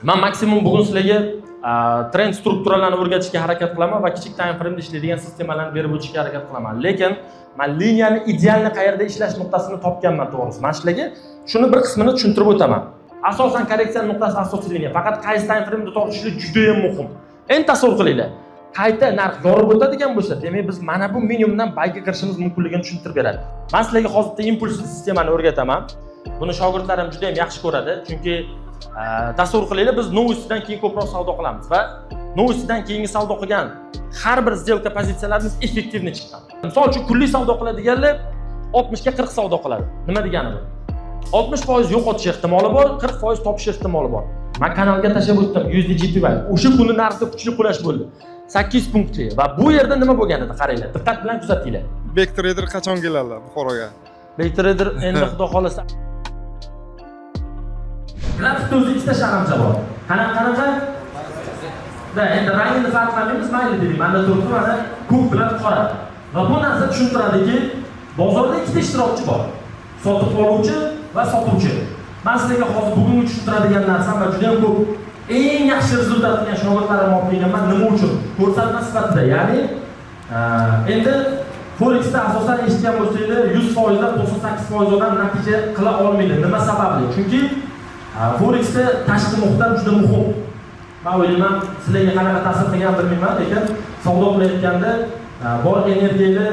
Man maksimum bugun sizlarga trend strukturalarni o'rgatishga harakat qilaman va kichik time frame'da ishlaydigan sistemalarni berib o'tishga harakat qilaman. Lekin man liniyani идеальный qayerda ishlash nuqtasini topganman, to'g'risi. Man sizlarga shuni bir qismini tushuntirib o'taman. Asosan korreksiya nuqtasi asosiy liniya. Faqat qaysi time frame'da tortishlik juda ham muhim. Endi tasavvur qilinglar. Qayta narx yorib o'tadigan bo'lsa, demak, biz mana bu minimumdan buyga kirishimiz mumkinligini tushuntirib beradi. Man sizlarga hozir bitta impulsiv sistemani o'rgataman. Buni shogirdlarim juda ham yaxshi ko'radi, chunki tasavvur qilinglar, biz новость dan keyin ko'proq savdo qilamiz va новость dan keyingi savdo qilgan har bir сделка pozitsiyalarimiz эффективный chiqqan. Misol uchun, kunlik savdo qiladiganlar 60 ga 40 savdo qiladi. Nima degani bu? 60% yo'qotish ehtimoli bor, 40% topish ehtimoli bor. Man kanalga tashlab o'tdim USD JPY. O'sha kuni narxda kuchli qulash bo'ldi. 8 punktli va bu yerda nima bo'lgan edi, qaranglar, diqqat bilan kuzatinglar. Bek Trader qachon keladi Buxoroga? Bek Trader endi, xudo xohlasa. Grafikda o'zi ikkita sharmcha bor. Qanaqa qanaqa? Да, endi rangini farqlamaymiz, mayli dedik. Mana turibdi, mana ko'k bilan qora. Va bu narsa tushuntiradiki, bozorda ikkita ishtirokchi bor. Sotib oluvchi va sotuvchi. Man sizlarga hozir bugungi tushuntiradigan narsam va juda ham ko'p eng yaxshi результат qilgan shogirdlarimni olib kelganman. Nima uchun? Ko'rsatma sifatida, ya'ni endi Forexda asosan eshitgan bo'lsanglar, 100% dan 98% odam natija qila olmaydi. Nima sababli? Chunki Forexda tashqi muhit ham juda muhim. Man o'ylayman, sizlarga qanaqa ta'sir qilgan bilmayman, lekin savdo qilayotganda bor energiyani,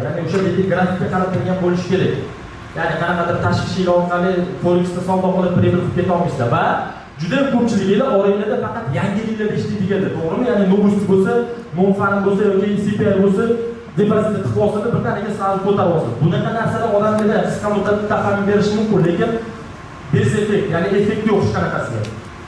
ya'ni o'sha deylik grafikka qaratilgan bo'lishi kerak. Ya'ni qanaqadir tashvishlar orqali Forexda savdo qilib, прибыль qilib keta olmaysizlar va juda ham ko'pchiliginglar oranglarda faqat yangiliklarda ishlaydiganlar, to'g'rimi? Ya'ni новость bo'lsa, non farm bo'lsa yoki CPI bo'lsa, depozitni tiqib olsa, birdaniga сразу ko'tarib olsin. Bunaqa narsalar odamga qisqa muddatda dopamin berishi mumkin, lekin без эффект, ya'ni effekt yo'q hech qanaqasiga.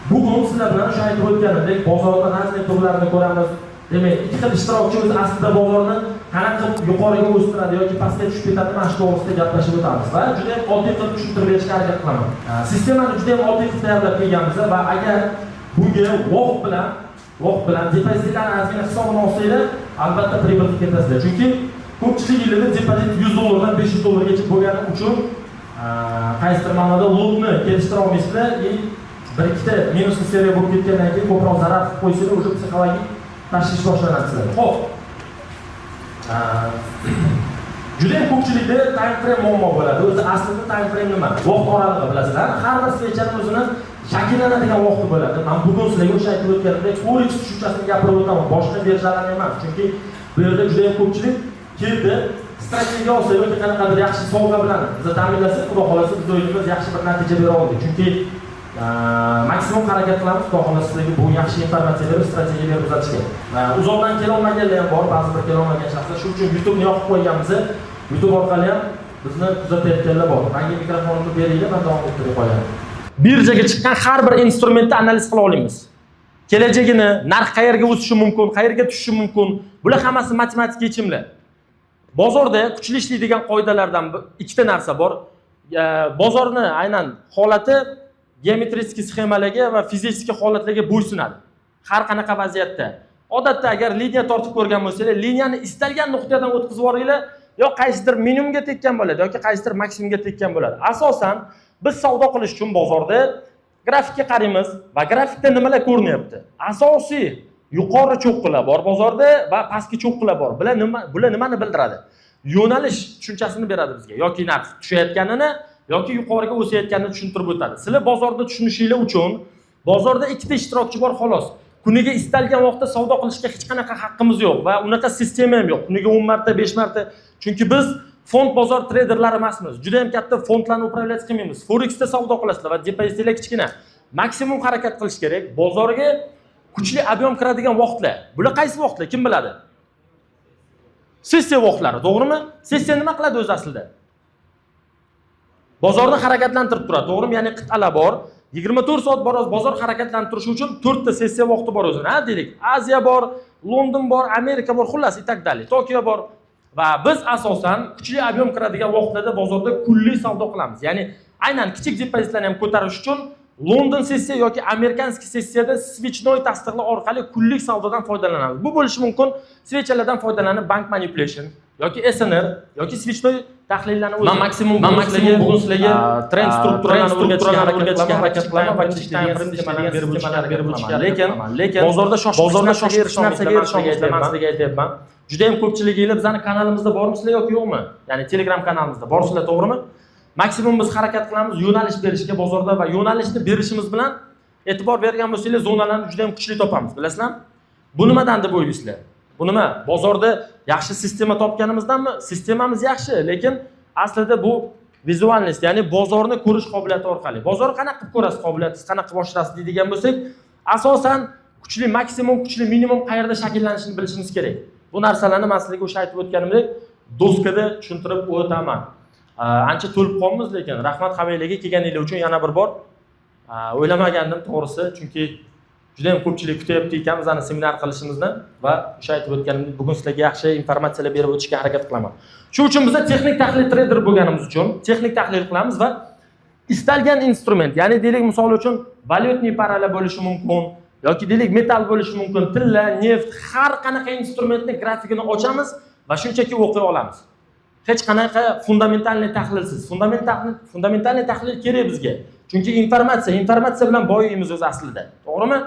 Bugun sizlar bilan o'sha aytib o'tganimdek, bozorda разный turlarini ko'ramiz. Demak, ikki xil ishtirokchi o'zi aslida bozorni qanaqa qilib yuqoriga o'stiradi yoki pastga tushib ketadi, mana shu to'g'risida gaplashib o'tamiz va juda ham oddiy qilib tushuntirib berishga harakat qilaman. Sistemani juda ham oddiy qilib tayyorlab kelganmiz va agar bunga vaqt bilan depozitlarni ozgina hisobini olsanglar, albatta прибыль qilib ketasizlar. Chunki ko'pchiliginglarda depozit 100 dollardan 500 dollargacha bo'lgani uchun qaysidir ma'noda lotni kelishtira olmaysizlar и bir ikkita minusli seriya bo'lib ketgandan keyin ko'proq zarar qilib qo'ysanglar, уже psixologik tashvish boshlanadi sizlarda. Ho'p. Juda ham ko'pchilikda time frame muammo bo'ladi. O'zi aslida time frame nima? Vaqt oralig'i, bilasizlar. Har bir свеча ni o'zini shakllanadigan vaqti bo'ladi. Man bugun sizlarga o'sha aytib o'tganimdek Forex tushunchasini gapirib o'taman, boshqa birjalarni emas. Chunki bu yerda juda ham ko'pchilik keldi, strategiya olsa yoki qanaqadir yaxshi sovg'a bilan bizni ta'minlasa, xudo xohlasa, biz o'yinimiz yaxshi bir natija bera oldik. Chunki maksimum harakat qilamiz, xudo xohlasa, sizlarga bu yaxshi informatsiya berib, strategiya berib uzatishga. Uzoqdan kelolmaganlar ham bor, ba'zi bir kelolmagan shaxslar. Shuning uchun YouTube'ni yoqib qo'yganmiz. YouTube orqali ham bizni kuzatayotganlar bor. Menga mikrofonimni beringlar, man davom ettirib qo'yaman. Birjaga chiqqan har bir instrumentni analiz qila olamiz. Kelajagini, narx qayerga o'sishi mumkin, qayerga tushishi mumkin. Bular hammasi matematik yechimlar. Bozorda kuchli ishlaydigan qoidalardan ikkita narsa bor. Bozorni aynan holati geometrik sxemalarga va fizik holatlarga bo'ysunadi. Har qanaqa vaziyatda. Odatda agar liniya tortib ko'rgan bo'lsanglar, liniyani istalgan nuqtadan o'tkazib yuboringlar, yo qaysidir minimumga tekkan bo'ladi yoki qaysidir maksimumga tekkan bo'ladi. Asosan biz savdo qilish uchun bozorda grafikka qaraymiz va grafikda nimalar ko'rinyapti? Asosiy yuqori cho'qqilar bor bozorda va pastki cho'qqilar bor. Bular nima? Bular nimani bildiradi? Yo'nalish tushunchasini beradi bizga. Yoki narx tushayotganini yoki yuqoriga o'sayotganini tushuntirib o'tadi. Sizlar bozorda tushunishinglar uchun, bozorda ikkita ishtirokchi bor, xolos. Kuniga istalgan vaqtda savdo qilishga hech qanaqa haqqimiz yo'q va unaqa sistema ham yo'q. Kuniga 10 marta, 5 marta. Chunki biz fond bozor treyderlari emasmiz. Juda ham katta fondlarni управлять qilmaymiz. Forexda savdo qilasizlar va depozitinglar kichkina. Maksimum harakat qilish kerak. Bozorga kuchli объем kiradigan vaqtlar. Bular qaysi vaqtlar? Kim biladi? Sessiya vaqtlari, to'g'rimi? Sessiya nima qiladi o'zi aslida? Bozorni harakatlantirib turadi, to'g'rimi? Ya'ni qit'alar bor. 24 soat bozor harakatlanib turishi uchun to'rtta sessiya vaqti bor o'zini, ha, deylik. Aziya bor, London bor, Amerika bor, xullas, и так далее. Tokio bor. Va biz asosan kuchli объем kiradigan vaqtlarda bozorda kunlik savdo qilamiz. Ya'ni aynan kichik depozitlarni ham ko'tarish uchun London sessiya yoki американский sessiyada свечной tasdiqlar orqali kunlik savdodan foydalanamiz. Bu bo'lishi mumkin свеча lardan foydalanib bank manipulation. Yoki SNR, yoki свечной tahlillarni o'zi. Man maksimum bugun sizlarga trend strukturalarini o'rgatishga harakat qilaman va kichik time frame berib o'tishga, lekin bozorda shoshib narsaga erisholmayman, man sizlarga aytyapman. Juda ham ko'pchiliginglar bizani kanalimizda bormisizlar yoki yo'qmi? Ya'ni Telegram kanalimizda borsizlar, to'g'rimi? Maksimum biz harakat qilamiz yo'nalish berishga bozorda va yo'nalishni berishimiz bilan, e'tibor bergan bo'lsanglar, zonalarni juda ham kuchli topamiz, bilasizlarmi? Bu nimadan deb o'ylaysizlar? Bu nima? Bozorda yaxshi sistema topganimizdanmi? Sistemamiz yaxshi, lekin aslida bu визуальность, ya'ni bozorni ko'rish qobiliyati orqali. Bozorni qanaqa qilib ko'rasiz, qobiliyatingiz qanaqa qilib oshirasiz deydigan bo'lsak, asosan kuchli maksimum, kuchli minimum qayerda shakllanishini bilishimiz kerak. Bu narsalarni man sizlarga o'sha aytib o'tganimdek doskada tushuntirib o'taman. Ancha to'lib qolamiz, lekin rahmat hammanglarga kelganinglar uchun yana bir bor. O'ylamagandim to'g'risi, chunki juda ham ko'pchilik kutyapti ekan bizani seminar qilishimizni va o'sha aytib o'tganimdek bugun sizlarga yaxshi informatsiyalar berib o'tishga harakat qilaman. Shu uchun biza texnik tahlil treyder bo'lganimiz uchun texnik tahlil qilamiz va istalgan instrument, ya'ni deylik, misol uchun, валютный пара lar bo'lishi mumkin yoki deylik metall bo'lishi mumkin, tilla, neft, har qanaqa instrumentni grafikini ochamiz va shunchaki o'qiy olamiz. Hech qanaqa фундаментальный tahlilsiz. Фундаментальный tahlil kerak bizga. Chunki informatsiya bilan boyiymiz o'zi aslida. To'g'rimi?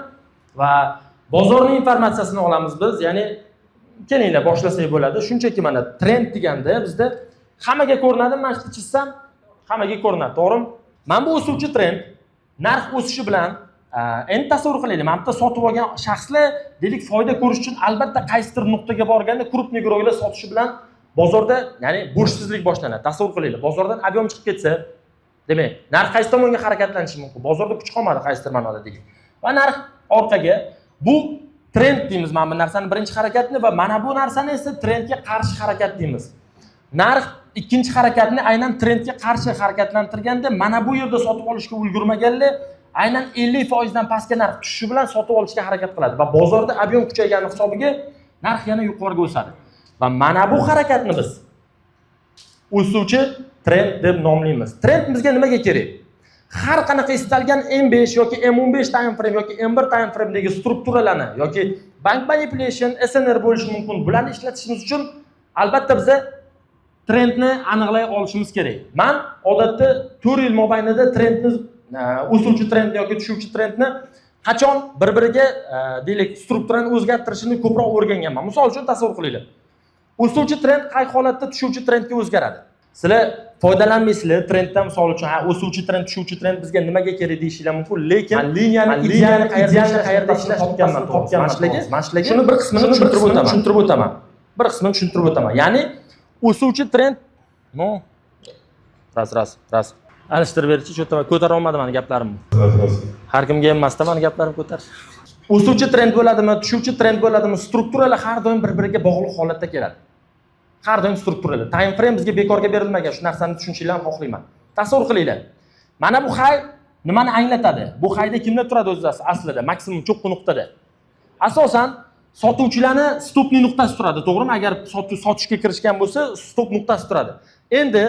Va bozorning informatsiyasini olamiz biz, ya'ni kelinglar, boshlasak bo'ladi. Shunchaki mana trend deganda bizda hammaga ko'rinadi, mana shu chizsam hammaga ko'rinadi, to'g'rimi? Mana bu o'suvchi trend, narx o'sishi bilan endi tasavvur qilaylik, mana bu yerda sotib olgan shaxslar, deylik, foyda ko'rish uchun albatta qaysidir nuqtaga borganda крупный игрок lar sotishi bilan bozorda, ya'ni bo'shsizlik boshlanadi. Tasavvur qilaylik, bozordan объем chiqib ketsa, demak, narx qaysi tomonga harakatlanishi mumkin? Bozorda kuch qolmadi qaysidir ma'noda, deylik. Va narx orqaga, bu trend deymiz mana bu narsani, birinchi harakatni, va mana bu narsani esa trendga qarshi harakat deymiz. Narx ikkinchi harakatni aynan trendga qarshi harakatlantirganda mana bu yerda sotib olishga ulgurmaganlar aynan 50% dan pastga narx tushishi bilan sotib olishga harakat qiladi va bozorda объем kuchaygani hisobiga narx yana yuqoriga o'sadi. Va mana bu harakatni biz o'suvchi trend deb nomlaymiz. Trend bizga nimaga kerak? Har qanaqa istalgan M5 yoki M15 time frame yoki M1 time frame'dagi strukturalarni yoki bank manipulation, SNR bo'lishi mumkin. Bularni ishlatishimiz uchun albatta biza trendni aniqlay olishimiz kerak. Man odatda 4 yil mobaynida trendni, o'suvchi trendni yoki tushuvchi trendni qachon bir-biriga, deylik, strukturani o'zgartirishini ko'proq o'rganganman. Misol uchun, tasavvur qilinglar. O'suvchi trend qay holatda tushuvchi trendga o'zgaradi? Sizlar foydalanmaysizlar trenddan, misol uchun, ha, o'suvchi trend, tushuvchi trend bizga nimaga kerak deyishinglar mumkin, lekin liniyani idealni qayerda ishlash topganman, sizlarga man sizlarga shuni bir qismini tushuntirib o'taman, tushuntirib o'taman. Bir qismini tushuntirib o'taman. Ya'ni o'suvchi trend, ну, раз, раз, раз. Alishtirib berchi, что-то ko'tara olmadi mani gaplarimni. Har kimga emasda mani gaplarim ko'tarish. O'suvchi trend bo'ladimi, tushuvchi trend bo'ladimi, strukturalar har doim bir-biriga bog'liq holatda keladi. Har doim strukturalar. Time frame bizga bekorga berilmagan, shu narsani tushunishinglarni xohlayman. Tasavvur qilinglar. Mana bu high nimani anglatadi? Bu highda kimlar turadi o'zi aslida, maksimum cho'qqi nuqtada? Asosan sotuvchilarni стопный nuqtasi turadi, to'g'rimi? Agar sotishga kirishgan bo'lsa, stop nuqtasi turadi. Endi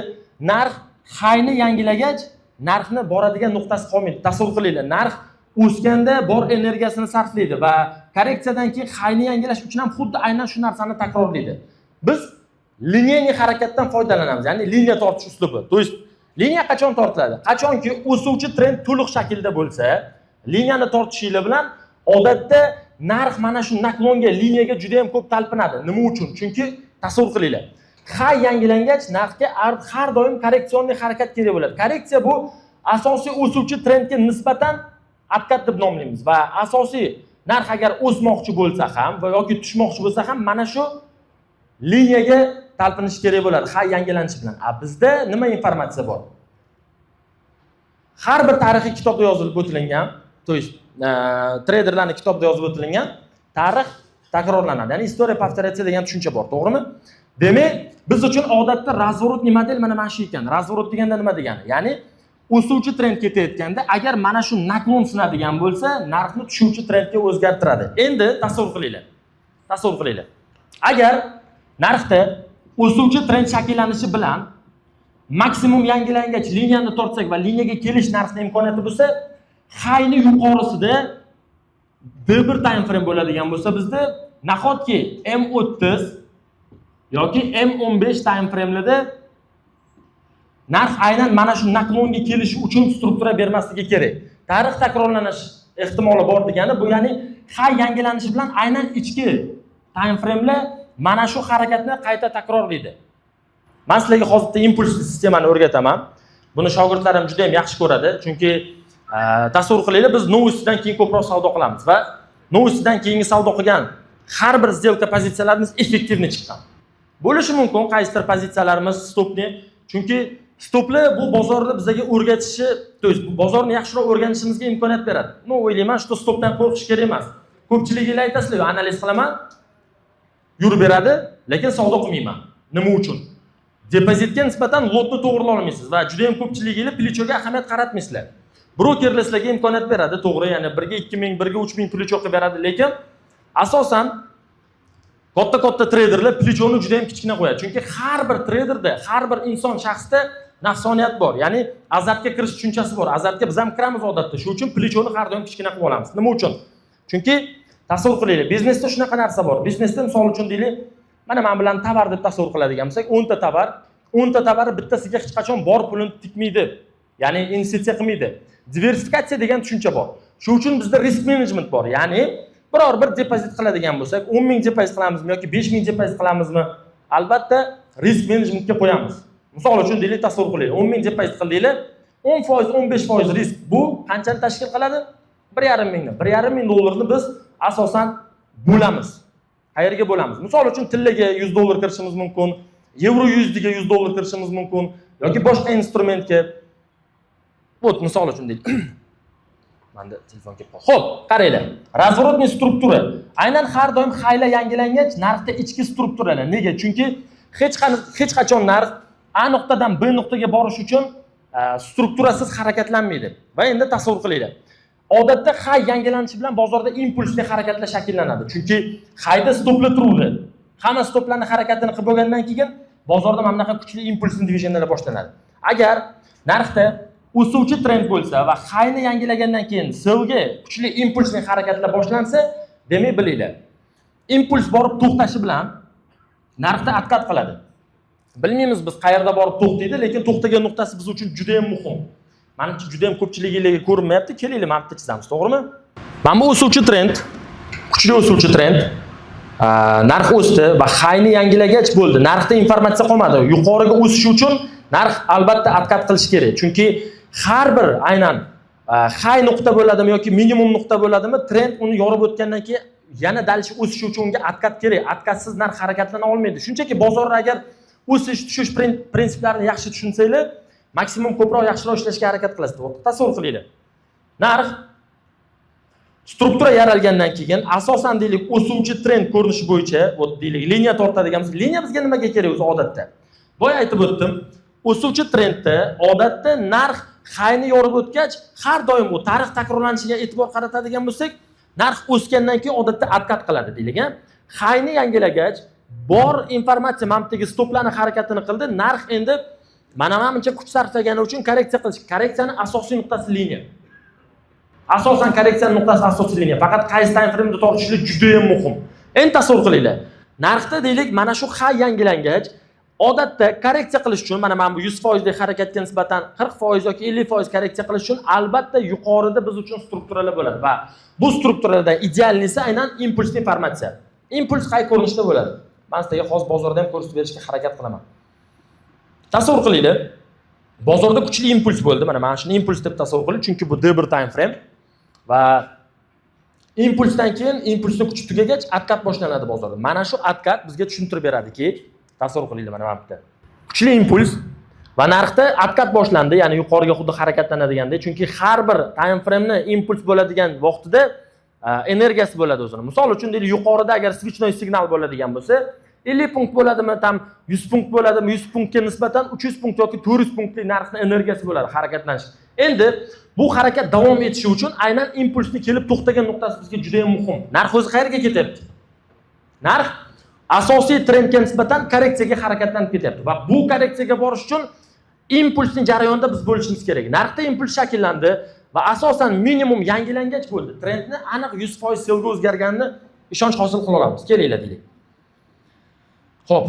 narx highni yangilagach, narxni boradigan nuqtasi qolmaydi. Tasavvur qilinglar, narx o'sganda bor energiyasini sarflaydi va korreksiyadan keyin highni yangilash uchun ham xuddi aynan shu narsani takrorlaydi. Biz линейный harakatdan foydalanamiz, ya'ni liniya tortish uslubi. То есть liniya qachon tortiladi? Qachonki o'suvchi trend to'liq shaklda bo'lsa, liniyani tortishinglar bilan odatda narx mana shu наклон ga, liniyaga juda ham ko'p talpinadi. Nima uchun? Chunki tasavvur qilinglar. High yangilangach narxga har doim коррекционный harakat kerak bo'ladi. Korreksiya bu asosiy o'suvchi trendga nisbatan откат deb nomlaymiz va asosiy narx agar o'smoqchi bo'lsa ham va yoki tushmoqchi bo'lsa ham mana shu liniyaga talpinish kerak bo'ladi high yangilanishi bilan. A bizda nima informatsiya bor? Har bir tarixiy kitobda yozilib o'tilingan, то есть treyderlarning kitobida yozib o'tilingan, tarix takrorlanadi. Ya'ni история повторяется degan tushuncha bor, to'g'rimi? Demak, biz uchun odatda разворотный model mana shu ekan. Разворот deganda nima degani? Ya'ni o'suvchi trend ketayotganda agar mana shu наклон sinadigan bo'lsa, narxni tushuvchi trendga o'zgartiradi. Endi tasavvur qilinglar. Tasavvur qilinglar. Agar narxda o'suvchi trend shakllanishi bilan maksimum yangilangach liniyani tortsak va liniyaga kelish narxni imkoniyati bo'lsa, highni yuqorisida D1 time frame bo'ladigan bo'lsa, bizda nahotki M30 Yoki M15 time frame'larda narx aynan mana shu наклон ga kelishi uchun struktura bermasligi kerak. Tarix takrorlanish ehtimoli bor degani bu, ya'ni high yangilanishi bilan aynan ichki time frame'lar mana shu harakatni qayta takrorlaydi. Man sizlarga hozir bitta impuls sistemani o'rgataman. Buni shogirdlarim juda ham yaxshi ko'radi, chunki tasavvur qilinglar, biz новость dan keyin ko'proq savdo qilamiz va новость dan keyingi savdo qilgan har bir сделка pozitsiyalarimiz эффективный chiqqan. Bo'lishi mumkin qaysidir pozitsiyalarimiz stopni, chunki stoplar bu bozorni bizga o'rgatishi, то есть bozorni yaxshiroq o'rganishimizga imkoniyat beradi. Ну, o'ylayman, что stopdan qo'rqish kerak emas. Ko'pchiliginglar aytasizlar, analiz qilaman, yurib beradi, lekin savdo qilmayman. Nima uchun? Depozitga nisbatan lotni to'g'rilay olmaysiz va juda ham ko'pchiliginglar плечо ga ahamiyat qaratmaysizlar. Brokerlar sizlarga imkoniyat beradi, to'g'ri, ya'ni birga 2000, birga 3000 плечо qilib beradi, lekin asosan katta katta treyderlar плечо ni juda ham kichkina qo'yadi. Chunki har bir treyderda, har bir inson shaxsda nafsoniyat bor, ya'ni azartga kirish tushunchasi bor. Azartga biz ham kiramiz odatda. Shuning uchun плечо ni har doim kichkina qilib olamiz. Nima uchun? Chunki tasavvur qilinglar, biznesda shunaqa narsa bor. Biznesda, misol uchun deylik, mana man bilan tovar deb tasavvur qiladigan bo'lsak, 10 ta tovar, 10 ta tovarni bittasiga hech qachon bor pulini tikmaydi, ya'ni investitsiya qilmaydi. Diversifikatsiya degan tushuncha bor. Shuning uchun bizda risk menejment bor, ya'ni biror bir depozit qiladigan bo'lsak, 10 ming depozit qilamizmi yoki 5 ming depozit qilamizmi, albatta risk menejmentga qo'yamiz. Misol uchun deylik, tasavvur qilaylik, 10 ming depozit qildinglar, 10%, 15% risk, bu qanchani tashkil qiladi? 1,5 mingni. 1,5 ming dollarni biz asosan bo'lamiz. Qayerga bo'lamiz? Misol uchun, tillaga 100 dollar kirishimiz mumkin, yevro USDga 100 dollar kirishimiz mumkin yoki boshqa instrumentga. Вот, misol uchun deylik, manda telefon kelib qoldi. Ho'p, qaranglar, разворотный struktura aynan har doim highlar yangilangach narxda ichki strukturalar. Nega? Chunki hech qachon narx A nuqtadan B nuqtaga borish uchun strukturasiz harakatlanmaydi. Va endi tasavvur qilinglar, odatda high yangilanishi bilan bozorda impulsli harakatlar shakllanadi, chunki highda stoplar turuvdi. Hamma stoplarni harakatini qilib bo'lgandan keyin bozorda mana bunaqa kuchli impulsli движения lar boshlanadi. Agar narxda o'suvchi trend bo'lsa va highni yangilagandan keyin sellga kuchli impulsli harakatlar boshlansa, demak, bilinglar, impuls borib to'xtashi bilan narxda откат qiladi. Bilmaymiz biz qayerda borib to'xtaydi, lekin to'xtagan nuqtasi biz uchun juda ham muhim. Manimcha, juda ham ko'pchiliginglarga ko'rinmayapti. Kelinglar, mana bu yerda chizamiz, to'g'rimi? Mana bu o'suvchi trend, kuchli o'suvchi trend. Narx o'sdi va highni yangilagach bo'ldi, narxda informatsiya qolmadi. Yuqoriga o'sishi uchun narx albatta откат qilishi kerak, chunki har bir aynan high nuqta bo'ladimi yoki minimum nuqta bo'ladimi, trend uni yorib o'tgandan keyin yana дальше o'sishi uchun unga откат kerak. Откат siz narx harakatlana olmaydi. Shunchaki bozorda agar o'sish, tushish prinsiplarini yaxshi tushunsanglar, maksimum ko'proq, yaxshiroq ishlashga harakat qilasizlar. Tasavvur qilinglar, narx struktura yaralgandan keyin asosan, deylik, o'suvchi trend ko'rinishi bo'yicha, вот, deylik, liniya tortadigan bo'lsak, liniya bizga nimaga kerak o'zi odatda? Boya aytib o'tdim, o'suvchi trendda odatda narx highni yorib o'tgach, har doim u tarix takrorlanishiga e'tibor qaratadigan bo'lsak, narx o'sgandan keyin odatda откат qiladi, deylik, a, highni yangilagach, bor informatsiya mana bu yerdagi stoplarni harakatini qildi. Narx endi mana buncha kuch sarflagani uchun korreksiya qilish. Korreksiyani asosiy nuqtasi liniya. Asosan korreksiyani nuqtasi asosiy liniya. Faqat qaysi time frame'da tortishlik juda ham muhim. Endi tasavvur qilinglar, narxda, deylik, mana shu high yangilangach, odatda korreksiya qilish uchun mana bu 100 foizlik harakatga nisbatan 40% yoki 50% korreksiya qilish uchun albatta yuqorida biz uchun strukturalar bo'ladi va bu strukturalardan идеальный si aynan impulsli informatsiya. Impuls qay ko'rinishda bo'ladi? Man sizlarga hozir bozorda ham ko'rsatib berishga harakat qilaman. Tasavvur qilinglar, bozorda kuchli impuls bo'ldi. Mana shuni impuls deb tasavvur qiling, chunki bu D1 time frame va impulsdan keyin, impulsni kuchi tugagach, откат boshlanadi bozorda. Mana shu откат bizga tushuntirib beradiki, tasavvur qilinglar, mana bu yerda kuchli impuls va narxda откат boshlandi, ya'ni yuqoriga xuddi harakatlanadiganday, chunki har bir time frameni impuls bo'ladigan vaqtida energiyasi bo'ladi o'zini. Misol uchun, deylik, yuqorida agar свечной signal bo'ladigan bo'lsa, 50 punkt bo'ladimi, там 100 punkt bo'ladimi, 100 punktga nisbatan 300 punkt yoki 400 punktlik narxni energiyasi bo'ladi harakatlanish. Endi bu harakat davom etishi uchun aynan impulsni kelib to'xtagan nuqtasi bizga juda ham muhim. Narx o'zi qayerga ketyapti? Narx asosiy trendga nisbatan korreksiyaga harakatlanib ketyapti va bu korreksiyaga borish uchun impulsni jarayonida biz bo'lishimiz kerak. Narxda impuls shakllandi va asosan minimum yangilangach bo'ldi, trendni aniq 100% sellga o'zgarganini ishonch hosil qila olamiz. Kelinglar, deylik. Ho'p.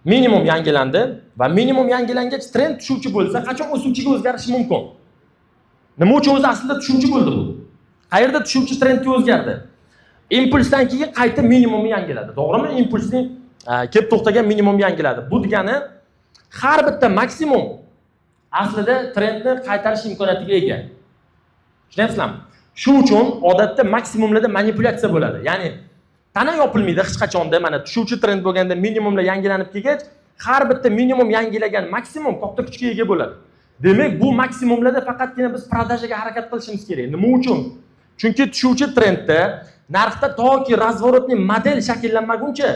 Minimum yangilandi va minimum yangilangach, trend tushuvchi bo'lsa, qachon o'suvchiga o'zgarishi mumkin? Nima uchun o'zi aslida tushuvchi bo'ldi bu? Qayerda tushuvchi trendga o'zgardi? Impulsdan keyin qayta minimumni yangiladi, to'g'rimi? Impulsning kelib to'xtagan minimum yangiladi. Bu degani, har bitta maksimum aslida trendni qaytarish imkoniyatiga ega. Tushunyapsizlarmi? Shu uchun odatda maksimumlarda manipulyatsiya bo'ladi, ya'ni tana yopilmaydi hech qachonda. Mana, tushuvchi trend bo'lganda, minimumlar yangilanib kelgach, har bitta minimum yangilagan maksimum katta kuchga ega bo'ladi. Demak, bu maksimumlarda faqatgina biz продажа ga harakat qilishimiz kerak. Nima uchun? Chunki tushuvchi trendda narxda toki разворотный model shakllanmaguncha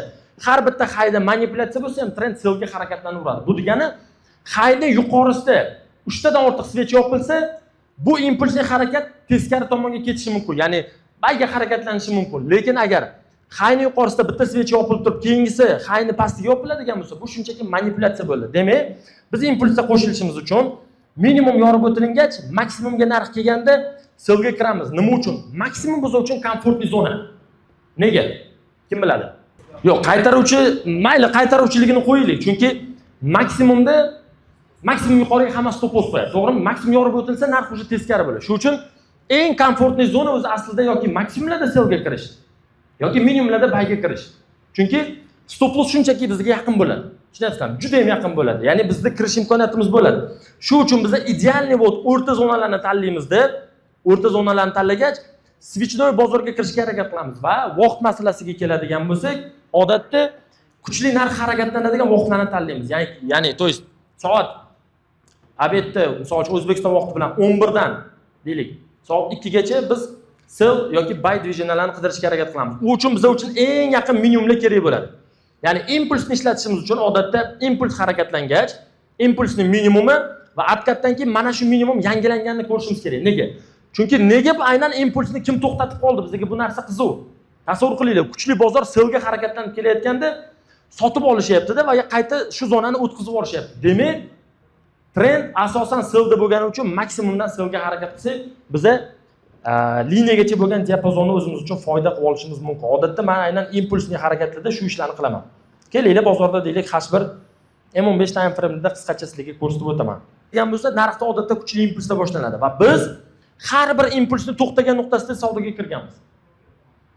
har bitta high da manipulyatsiya bo'lsa ham, trend sellga harakatlanaveradi. Bu degani, high ni yuqorisida uchtadan ortiq свеча yopilsa, bu impulsli harakat teskari tomonga ketishi mumkin, ya'ni buyga harakatlanishi mumkin. Lekin agar high ni yuqorisida bitta свеча yopilib turib, keyingisi high ni pastiga yopiladigan bo'lsa, bu shunchaki manipulyatsiya bo'ldi. Demak, biz impulsga qo'shilishimiz uchun minimum yorib o'tilingach, maksimumga narx kelganda sellga kiramiz. Nima uchun? Maksimum biz uchun комфортный zona. Nega, kim biladi? Yo'q, qaytaruvchi, mayli, qaytaruvchiligini qo'yaylik, chunki maksimumda, maksimum yuqoriga hamma stop loss qo'yadi, to'g'rimi? Maksimum yorib o'tilsa, narx уже teskari bo'ladi. Shuning uchun eng комфортный zona o'zi aslida yoki maksimumlarda sellga kirish, yoki minimumlarda buyga kirish, chunki stop loss shunchaki bizga yaqin bo'ladi. Tushunyapsizlarmi? Juda ham yaqin bo'ladi, ya'ni bizda kirish imkoniyatimiz bo'ladi. Shu uchun biza идеальный вот o'rta zonalarni tanlaymizda, o'rta zonalarni tanlagach, свечной bozorga kirishga harakat qilamiz. Va vaqt masalasiga keladigan bo'lsak, odatda kuchli narx harakatlanadigan vaqtlarni tanlaymiz, ya'ni то есть soat обед da, misol uchun, O'zbekiston vaqti bilan 11dan, deylik, soat 2gacha biz sell yoki buy движения larni qidirishga harakat qilamiz. U uchun biza uchun eng yaqin minimumlar kerak bo'ladi, ya'ni impulsni ishlatishimiz uchun odatda impuls harakatlangach, impulsni minimumi va откат dan keyin mana shu minimum yangilanganini ko'rishimiz kerak. Nega? Chunki nega bu aynan impulsni kim to'xtatib qoldi, bizga bu narsa qiziq. Tasavvur qilinglar, kuchli bozor sellga harakatlanib kelayotganda sotib olishyaptida va qayta shu zonani o'tkazib yuborishyapti. Demak, trend asosan sellda bo'lgani uchun maksimumdan sellga harakat qilsak, biza liniyagacha bo'lgan diapazonni o'zimiz uchun foyda qilib olishimiz mumkin. Odatda man aynan impulsli harakatlarda shu ishlarni qilaman. Kelinglar, bozorda, deylik, H1, M15 time frame'da qisqacha sizlarga ko'rsatib o'taman. Degan bo'lsa, narxda odatda kuchli impulsda boshlanadi va biz har bir impulsni to'xtagan nuqtasida savdoga kirganmiz,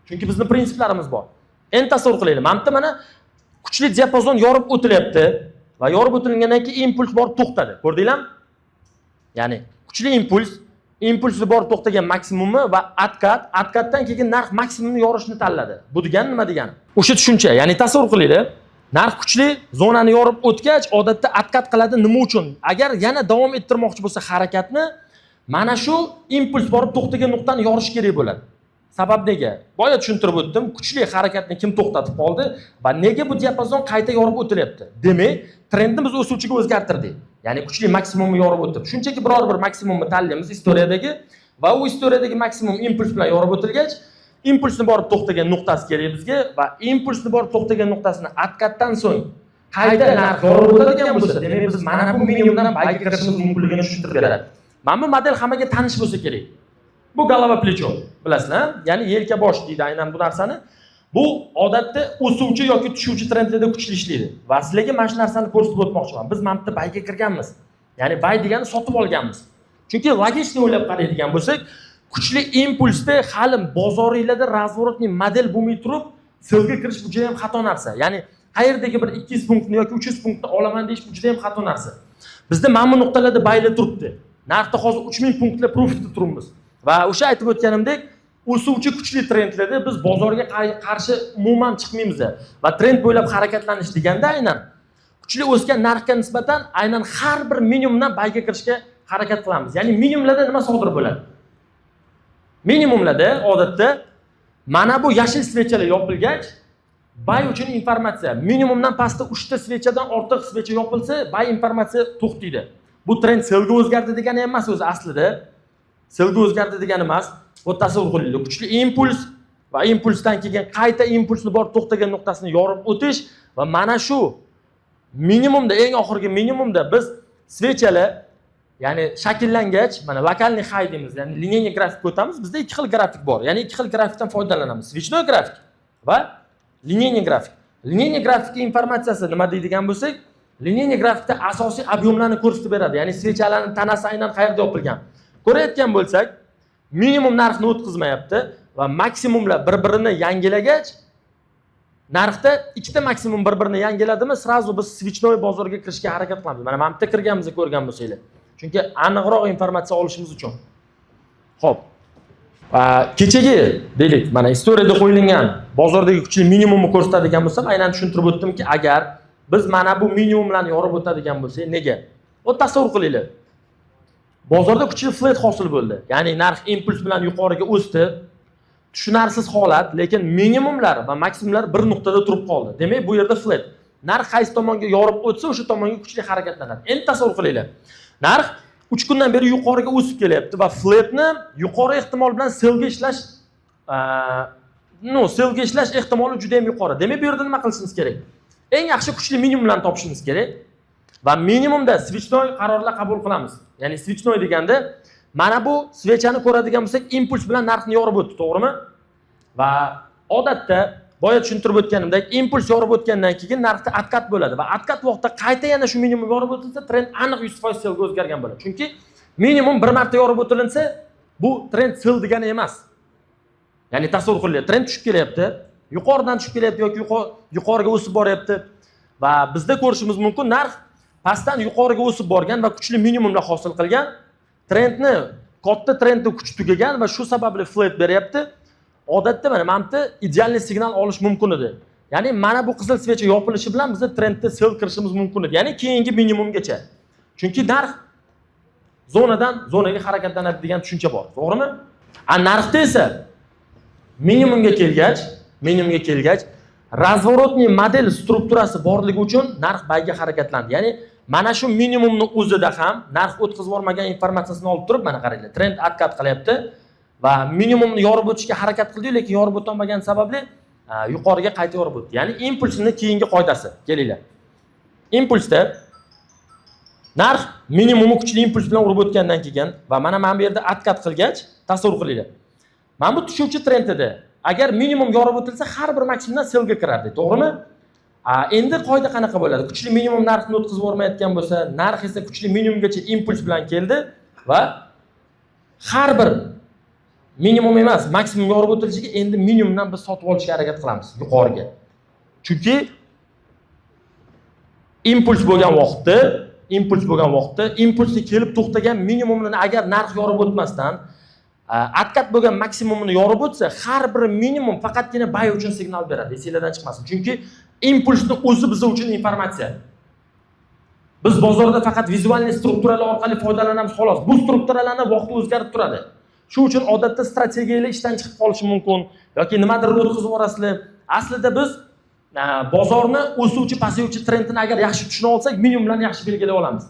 chunki bizni prinsiplarimiz bor. Endi tasavvur qilaylik, mana bu yerda, mana, kuchli diapazon yorib o'tilyapti va yorib o'tilgandan keyin impuls borib to'xtadi. Ko'rdinglarmi? Ya'ni kuchli impuls, impulsni borib to'xtagan maksimumi va откат, откат dan keyin narx maksimumni yorishni tanladi. Bu degani nima degani? O'sha tushuncha, ya'ni tasavvur qilinglar, narx kuchli zonani yorib o'tgach, odatda откат qiladi. Nima uchun? Agar yana davom ettirmoqchi bo'lsa harakatni, mana shu impuls borib to'xtagan nuqtani yorish kerak bo'ladi. Sabab nega? Boya tushuntirib o'tdim, kuchli harakatni kim to'xtatib qoldi va nega bu diapazon qayta yorib o'tilyapti? Demak, trendni biz o'suvchiga o'zgartirdik, ya'ni kuchli maksimumni yorib o'tib. Shunchaki biror bir maksimumni tanlaymiz история dagi va u история dagi maksimum impuls bilan yorib o'tilgach, impulsni borib to'xtagan nuqtasi kerak bizga va impulsni borib to'xtagan nuqtasini откат dan so'ng qayta narx yorib o'tadigan bo'lsa, demak, biz mana bu minimumdan buyga kirishimiz mumkinligini tushuntirib beradi. Mana bu model hammaga tanish bo'lsa kerak. Bu голова плечо, bilasizlar, ya'ni yelka bosh deydi aynan bu narsani. Bu odatda o'suvchi yoki tushuvchi trendlarda kuchli ishlaydi va sizlarga mana shu narsani ko'rsatib o'tmoqchiman. Biz mana bu yerda buyga kirganmiz, ya'ni buy degani sotib olganmiz, chunki логично o'ylab qaraydigan bo'lsak, kuchli impulsda hali bozoringlarda разворотный model bo'lmay turib sellga kirish, bu juda ham xato narsa. Ya'ni qayerdagi bir 200 punktni yoki 300 punktni olaman deyish, bu juda ham xato narsa. Bizda mana bu nuqtalarda buylar turibdi, narxda hozir 3000 punktlar profitda turibmiz va o'sha aytib o'tganimdek, o'suvchi kuchli trendlarda biz bozorga qarshi umuman chiqmaymiz. Va trend bo'ylab harakatlanish deganda aynan kuchli o'sgan narxga nisbatan aynan har bir minimumdan buyga kirishga harakat qilamiz. Ya'ni minimumlarda nima sodir bo'ladi? Minimumlarda odatda mana bu yashil свеча lar yopilgach, buy uchun informatsiya, minimumdan pastda uchta свеча dan ortiq свеча yopilsa, buy informatsiya to'xtaydi. Bu trend sellga o'zgardi degani ham emas, o'zi aslida sellga o'zgardi degani emas. Bu tasavvur qilinglar, kuchli impuls va impulsdan keyin qayta impulsni borib to'xtagan nuqtasini yorib o'tish va mana shu minimumda, eng oxirgi minimumda biz свеча lar, ya'ni shakllangach, mana локальный high deymiz, ya'ni линейный grafikka o'tamiz. Bizda ikki xil grafik bor, ya'ni ikki xil grafikdan foydalanamiz: свечной grafik va линейный grafik. Линейный grafika informatsiyasi nima deydigan bo'lsak, линейный grafikda asosiy объем larni ko'rsatib beradi, ya'ni свеча larni tanasi aynan qayerda yopilgan. Ko'rayotgan bo'lsak, minimum narxni o'tkazmayapti va maksimumlar bir birini yangilagach, narxda ikkita maksimum bir birini yangiladimi, сразу biz свечной bozorga kirishga harakat qilamiz. Mana bu yerda kirganimizni ko'rgan bo'lsanglar, chunki aniqroq informatsiya olishimiz uchun. Ho'p, kechagi, deylik, mana история da qo'yilgan bozordagi kuchli minimumni ko'rsatadigan bo'lsam, aynan tushuntirib o'tdimki, agar biz mana bu minimumlarni yorib o'tadigan bo'lsak, nega? Вот tasavvur qilinglar, bozorda kuchli flat hosil bo'ldi, ya'ni narx impuls bilan yuqoriga o'sdi, tushunarsiz holat, lekin minimumlar va maksimumlar bir nuqtada turib qoldi. Demak, bu yerda flat. Narx qaysi tomonga yorib o'tsa, o'sha tomonga kuchli harakatlanadi. Endi tasavvur qilinglar, narx 3 kundan beri yuqoriga o'sib kelyapti va flatni yuqori ehtimol bilan sellga ishlash, ну, sellga ishlash ehtimoli juda yam yuqori. Demak, bu yerda nima qilishimiz kerak? Eng yaxshi kuchli minimumlarni topishimiz kerak va minimumda свечной qarorlar qabul qilamiz. Ya'ni свечной deganda, mana bu свеча ni ko'radigan bo'lsak, impuls bilan narxni yorib o'tdi, to'g'rimi? Va odatda boya tushuntirib o'tganimdek, impuls yorib o'tgandan keyin narxda откат bo'ladi va откат vaqtida qayta yana shu minimum yorib o'tilsa, trend aniq 100% sellga o'zgargan bo'ladi. Chunki minimum bir marta yorib o'tilinsa, bu trend sell degani emas. Ya'ni tasavvur qilinglar, trend tushib kelyapti, yuqoridan tushib kelyapti yoki yuqoriga o'sib boryapti va bizda ko'rishimiz mumkin, narx pastdan yuqoriga o'sib borgan va kuchli minimumlar hosil qilgan. Trendni, katta trendni kuchi tugagan va shu sababli flat beryapti. Odatda mana bu yerda идеальный signal olish mumkin edi, ya'ni mana bu qizil свеча yopilishi bilan biza trendda sell kirishimiz mumkin edi, ya'ni keyingi minimumgacha, chunki narx zonadan zonaga harakatlanadi degan tushuncha bor, to'g'rimi? A narxda esa minimumga kelgach, разворотный model strukturasi borligi uchun narx buyga harakatlandi. Ya'ni mana shu minimumni o'zida ham narx o'tkazib yubormagan informatsiyasini olib turib, mana qaranglar, trend откат qilyapti va minimumni yorib o'tishga harakat qildi, lekin yorib o'tolmagani sababli yuqoriga qayta yorib o'tdi. Ya'ni impulsni keyingi qoidasi, kelinglar. Impulsda narx minimumi kuchli impuls bilan urib o'tgandan keyin va mana bu yerda откат qilgach, tasavvur qilinglar, mana bu tushuvchi trend edi. Agar minimum yorib o'tilsa, har bir maksimumdan sellga kirardi, to'g'rimi? A, endi qoida qanaqa bo'ladi? Kuchli minimum narxni o'tkazib yubormayotgan bo'lsa, narx esa kuchli minimumgacha impuls bilan keldi va har bir minimum emas, maksimum yorib o'tilishiga endi minimumdan biz sotib olishga harakat qilamiz yuqoriga. Chunki impuls bo'lgan vaqtda impulsni kelib to'xtagan minimumini agar narx yorib o'tmasdan, откат bo'lgan maksimumini yorib o'tsa, har bir minimum faqatgina buy uchun signal beradi, esinglardan chiqmasin. Chunki impulsni o'zi biz uchun informatsiya. Biz bozorda faqat визуальный strukturalar orqali foydalanamiz, xolos. Bu strukturalarni vaqti o'zgarib turadi. Shu uchun odatda strategiyalar ishdan chiqib qolishi mumkin yoki nimadir o'tkazib yuborasizlar. Aslida biz bozorni o'suvchi, pasayuvchi trendini agar yaxshi tushuna olsak, minimumlarni yaxshi belgilay olamiz.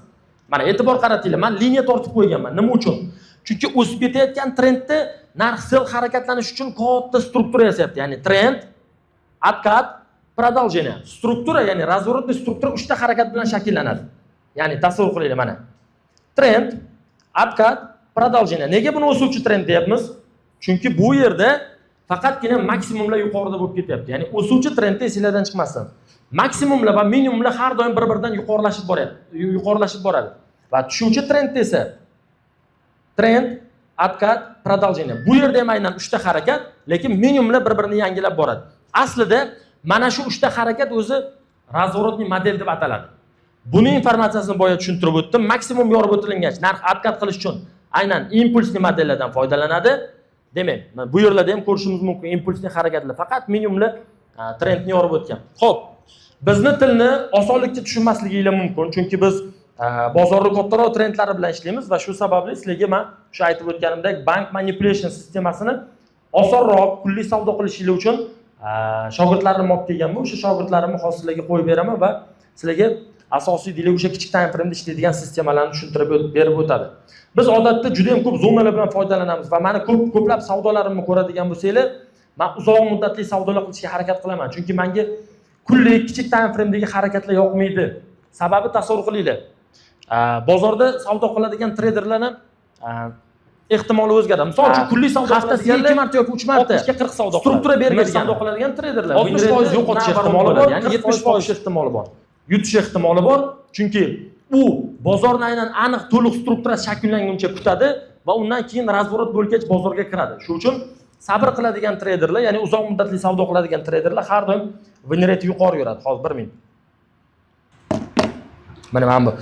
Mana, e'tibor qaratinglar, man liniya tortib qo'yganman. Nima uchun? Chunki o'sib ketayotgan trendda narx sell harakatlanish uchun katta struktura yasayapti. Ya'ni trend, откат, продолжение. Struktura, ya'ni разворотный struktura uchta harakat bilan shakllanadi. Ya'ni tasavvur qilinglar, mana, trend, откат, продолжение. Nega buni o'suvchi trend deyapmiz? Chunki bu yerda faqatgina maksimumlar yuqorida bo'lib ketyapti. Ya'ni o'suvchi trendda, esinglardan chiqmasin, maksimumlar va minimumlar har doim bir biridan yuqorilashib boryapti, yuqorilashib boradi. Va tushuvchi trendda esa trend, откат, продолжение. Bu yerda ham aynan uchta harakat, lekin minimumlar bir birini yangilab boradi. Aslida mana shu uchta harakat o'zi разворотный model deb ataladi. Buni informatsiyasini boya tushuntirib o'tdim. Maksimum yorib o'tilingach, narx откат qilish uchun aynan impulsli modellardan foydalanadi. Demak, mana bu yerlarda ham ko'rishimiz mumkin impulsli harakatlar, faqat minimumlar trendni yorib o'tgan. Ho'p, bizni tilni osonlikcha tushunmasliginglar mumkin, chunki biz bozorni kattaroq trendlari bilan ishlaymiz va shu sababli sizlarga man shu aytib o'tganimdek bank manipulation sistemasini osonroq kunlik savdo qilishinglar uchun shogirdlarimni olib kelganman. O'sha shogirdlarimni hozir sizlarga qo'yib beraman va sizlarga asosiy, deylik, o'sha kichik time frame'da ishlaydigan sistemalarni tushuntirib berib o'tadi. Biz odatda juda yam ko'p zonalar bilan foydalanamiz va mani ko'p ko'plab savdolarimni ko'radigan bo'lsanglar, man uzoq muddatli savdolar qilishga harakat qilaman, chunki manga kunlik kichik time frame'dagi harakatlar yoqmaydi. Sababi, tasavvur qilinglar, bozorda savdo qiladigan treyderlarni Ehtimoli o'zgaradi. Misol uchun, kunlik savdo Haftasiga qiladiganlar 2 marta yoki 3 marta 60 ga 40 savdo qiladi. Struktura bergan Savdo qiladigan treyderlar 60% yo'qotish ehtimoli bor, ya'ni 70% ehtimoli bor. Yutish ehtimoli bor, chunki u bozorni aynan aniq to'liq struktura shakllanguncha kutadi va undan keyin разворот bo'lgach bozorga kiradi. Shuning uchun sabr qiladigan treyderlar, ya'ni uzoq muddatli savdo qiladigan treyderlar har doim win rate yuqori yuradi. Hozir 1 minut. Mana bu.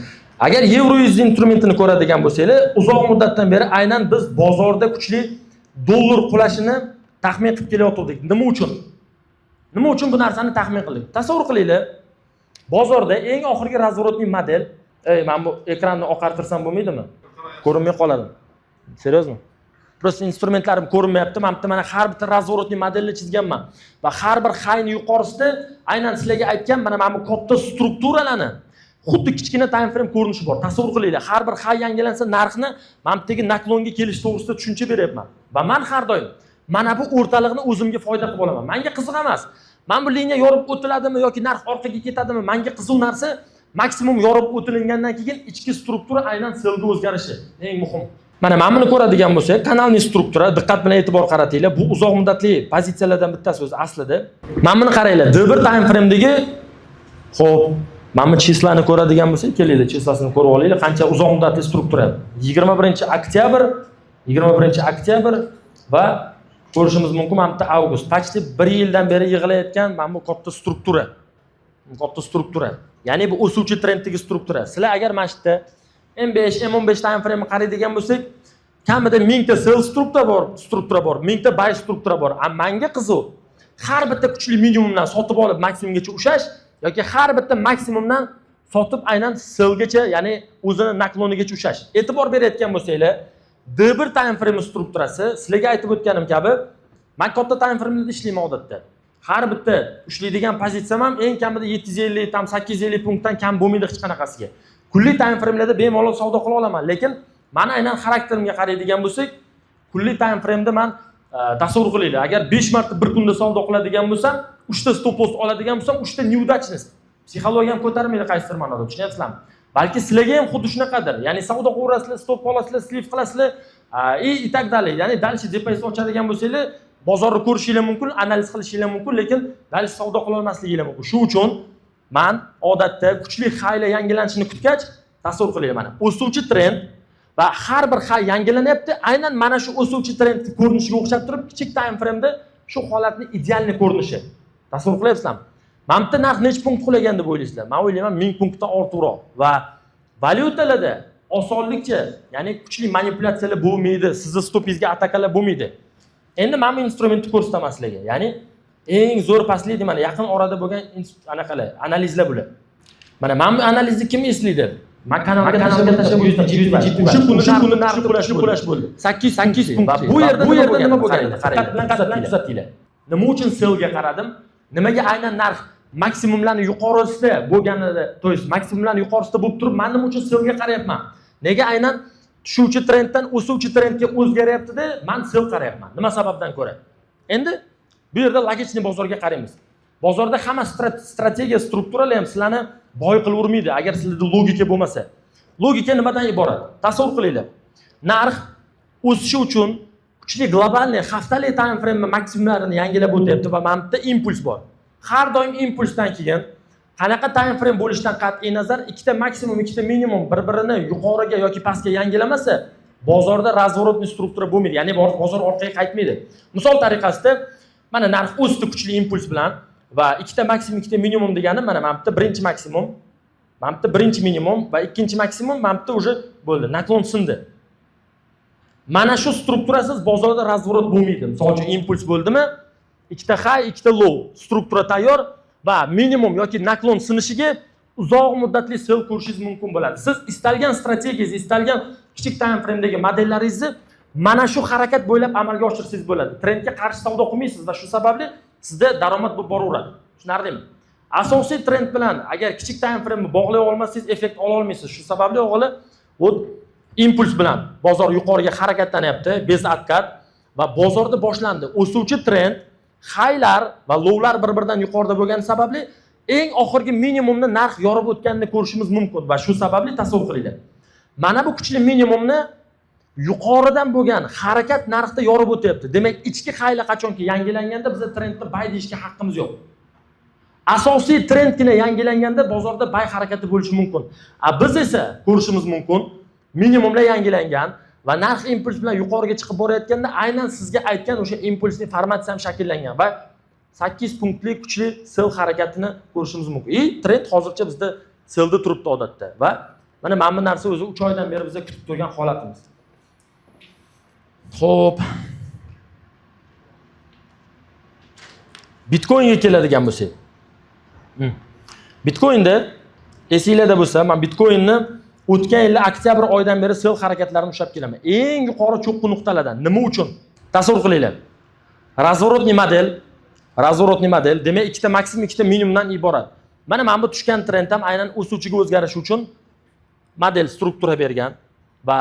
Agar yevro USD instrumentini ko'radigan bo'lsanglar, uzoq muddatdan beri aynan biz bozorda kuchli dollar qulashini taxmin qilib kelayotgandik. Nima uchun? Nima uchun bu narsani taxmin qildik? Tasavvur qilinglar, bozorda eng oxirgi разворотный model, ey, mana bu ekranni oqartirsam bo'lmaydimi? Ko'rinmay qoladi. Серьезно? Просто instrumentlarim ko'rinmayapti. Mana bitta, mana har bitta разворотный modelni chizganman. Va har bir high ni yuqorisida aynan sizlarga aytgan mana bu katta strukturalarni xuddi kichkina time frame ko'rinishi bor. Tasavvur qilinglar, har bir high yangilansa, narxni mana bu yerdagi наклон ga kelish to'g'risida tushuncha beryapman. Va man har doim mana bu o'rtaliqni o'zimga foyda qilib olaman. Menga qiziq emas. Mana bu liniya yorib o'tiladimi yoki narx orqaga ketadimi? Menga qiziq narsa maksimum yorib o'tilingandan keyin ichki struktura aynan sellga o'zgarishi eng muhim. Mana buni ko'radigan bo'lsak, канальный struktura, diqqat bilan e'tibor qaratinglar. Bu uzoq muddatli pozitsiyalardan bittasi o'zi aslida. Mana buni qaranglar, D1 time frame'dagi. Xo'p, mana bu числа ni ko'radigan bo'lsak, kelinglar, числа sini ko'rib olaylik. Qancha uzoq muddatli struktura. 21 oktyabr, 21 oktyabr va ko'rishimiz mumkin mana bu yerda avgust. Почти 1 yildan beri yig'ilayotgan mana bu katta struktura. Katta struktura. Ya'ni bu o'suvchi trenddagi struktura. Sizlar agar mana shu yerda M5, M15 time frame qaraydigan bo'lsak, kamida 1000 ta sell struktura bor, 1000 ta buy struktura bor. A manga qiziq, har bitta kuchli minimumdan sotib olib maksimumgacha ushlash yoki har bitta maksimumdan sotib aynan sellgacha, ya'ni o'zini наклон igacha ushlash. E'tibor berayotgan bo'lsanglar, D1 time frame strukturasi, sizlarga aytib o'tganim kabi, man katta time frame'da ishlayman odatda. Har bitta ushlaydigan pozitsiyam ham eng kamida 750, tam 850 punktdan kam bo'lmaydi hech qanaqasiga. Kunlik time frame'larda bemalol savdo qila olaman, lekin mani aynan xarakterimga qaraydigan bo'lsak, kunlik time frame'da man tasavvur qilinglar, agar 5 marta bir kunda savdo qiladigan bo'lsam, 3 ta stop loss oladigan bo'lsam, 3 ta неудачность. Psixologiyam ko'tarmaydi qaysidir ma'noda, tushunyapsizlarmi? Balki sizlarga ham xuddi shunaqadir. Ya'ni savdo qilaverasizlar, stop olasizlar, слив qilasizlar и так далее. Ya'ni дальше depozit ochadigan bo'lsanglar, bozorni ko'rishinglar mumkin, analiz qilishinglar mumkin, lekin дальше savdo qila olmasliginglar mumkin. Shu uchun man odatda kuchli high lar yangilanishini kutgach, tasavvur qilinglar, mana o'suvchi trend va har bir high yangilanyapti. Aynan mana shu o'suvchi trend ko'rinishiga o'xshab turib, kichik time frame'da shu holatni идеальный ko'rinishi. Tasavvur qilyapsizlarmi? Mana bitta narx necha punkt qulagan deb o'ylaysizlar? Man o'ylayman, 1000 punktdan ortiqroq va valyutalarda osonlikcha, ya'ni kuchli manipulyatsiyalar bo'lmaydi, sizni stopingizga atakalar bo'lmaydi. Endi mana bu instrumentni ko'rsataman sizlarga. Ya'ni eng zo'r последний, mana yaqin orada bo'lgan anaqalar, analizlar bular. Mana bu analizni kim eslaydi? Man kanalga tashlab o'tdim. O'sha kuni narxi qulash bo'ldi. 8 8 punkt. Va bu yerda nima bo'lgan? Qaranglar, diqqat bilan kuzatinglar. Nima uchun sellga qaradim? Nimaga aynan narx maksimumlarni yuqorisida bo'lganida, то есть maksimumlarni yuqorisida bo'lib turib, man nima uchun sellga qarayapman? Nega aynan tushuvchi trenddan o'suvchi trendga o'zgaryapti-da, man sell qarayapman? Nima sababdan ko'ra? Endi bu yerda логичный bozorga qaraymiz. Bozorda hamma strategiya, strukturalar ham sizlarni boy qilavermaydi, agar sizlarda logika bo'lmasa. Logika nimadan iborat? Tasavvur qilinglar. Narx o'sishi uchun kuchli глобальный haftalik time frame maksimumlarini yangilab o'tyapti va mana bu yerda impuls bor. Har doim impulsdan keyin qanaqa time frame bo'lishidan qat'iy nazar, ikkita maksimum, ikkita minimum bir birini yuqoriga yoki pastga yangilamasa, bozorda разворотный struktura bo'lmaydi, ya'ni bozor orqaga qaytmaydi. Misol tariqasida, mana narx o'sdi kuchli impuls bilan va ikkita maksimum, ikkita minimum degani mana bu yerda birinchi maksimum, mana bu yerda birinchi minimum va ikkinchi maksimum, mana bu yerda уже bo'ldi, наклон sindi. Mana shu strukturasiz bozorda разворот bo'lmaydi. Misol uchun, impuls bo'ldimi, ikkita high, ikkita low struktura tayyor va minimum yoki наклон sinishiga uzoq muddatli sell ko'rishingiz mumkin bo'ladi. Siz istalgan strategiyangiz, istalgan kichik time framedagi modellaringizni mana shu harakat bo'ylab amalga oshirsangiz bo'ladi. Trendga qarshi savdo qilmaysiz va shu sababli sizda daromad bo'lib boraveradi. Tushunarlimi? Asosiy trend bilan agar kichik time frame bog'lay olmasangiz, effekt ola olmaysiz. Shu sababli, o'g'li, вот impuls bilan bozor yuqoriga harakatlanyapti без откат va bozorda boshlandi o'suvchi trend. Highlar va lowlar bir biridan yuqorida bo'lgani sababli eng oxirgi minimumni narx yorib o'tganini ko'rishimiz mumkin va shu sababli, tasavvur qilinglar, mana bu kuchli minimumni Yuqoridan bo'lgan harakat narxda yorib o'tyapti. Demak, ichki highlar qachonki yangilanganda biza trendni buy deyishga haqqimiz yo'q. Asosiy trendgina yangilanganda bozorda buy harakati bo'lishi mumkin. A biz esa ko'rishimiz mumkin, minimumlar yangilangan va narx impuls bilan yuqoriga chiqib borayotganda aynan sizga aytgan o'sha impulsli formatsiya ham shakllangan va 8 punktli kuchli sell harakatini ko'rishimiz mumkin. И trend hozircha bizda sellda turibdi odatda va mana bu narsa o'zi 3 oydan beri biza kutib turgan holatimiz. Xo'p. Bitcoinga keladigan bo'lsak. Bitcoinda esinglarda bo'lsa, men Bitcoinni o'tgan yil oktyabr oyidan beri sell harakatlarini ushlab kelaman. Eng yuqori cho'qqi nuqtalardan. Nima uchun? Tasavvur qilinglar. Разворотный model, разворотный model demak ikkita maksimum, ikkita minimumdan iborat. Mana bu tushgan trend ham aynan o'suvchiga o'zgarishi uchun model struktura bergan va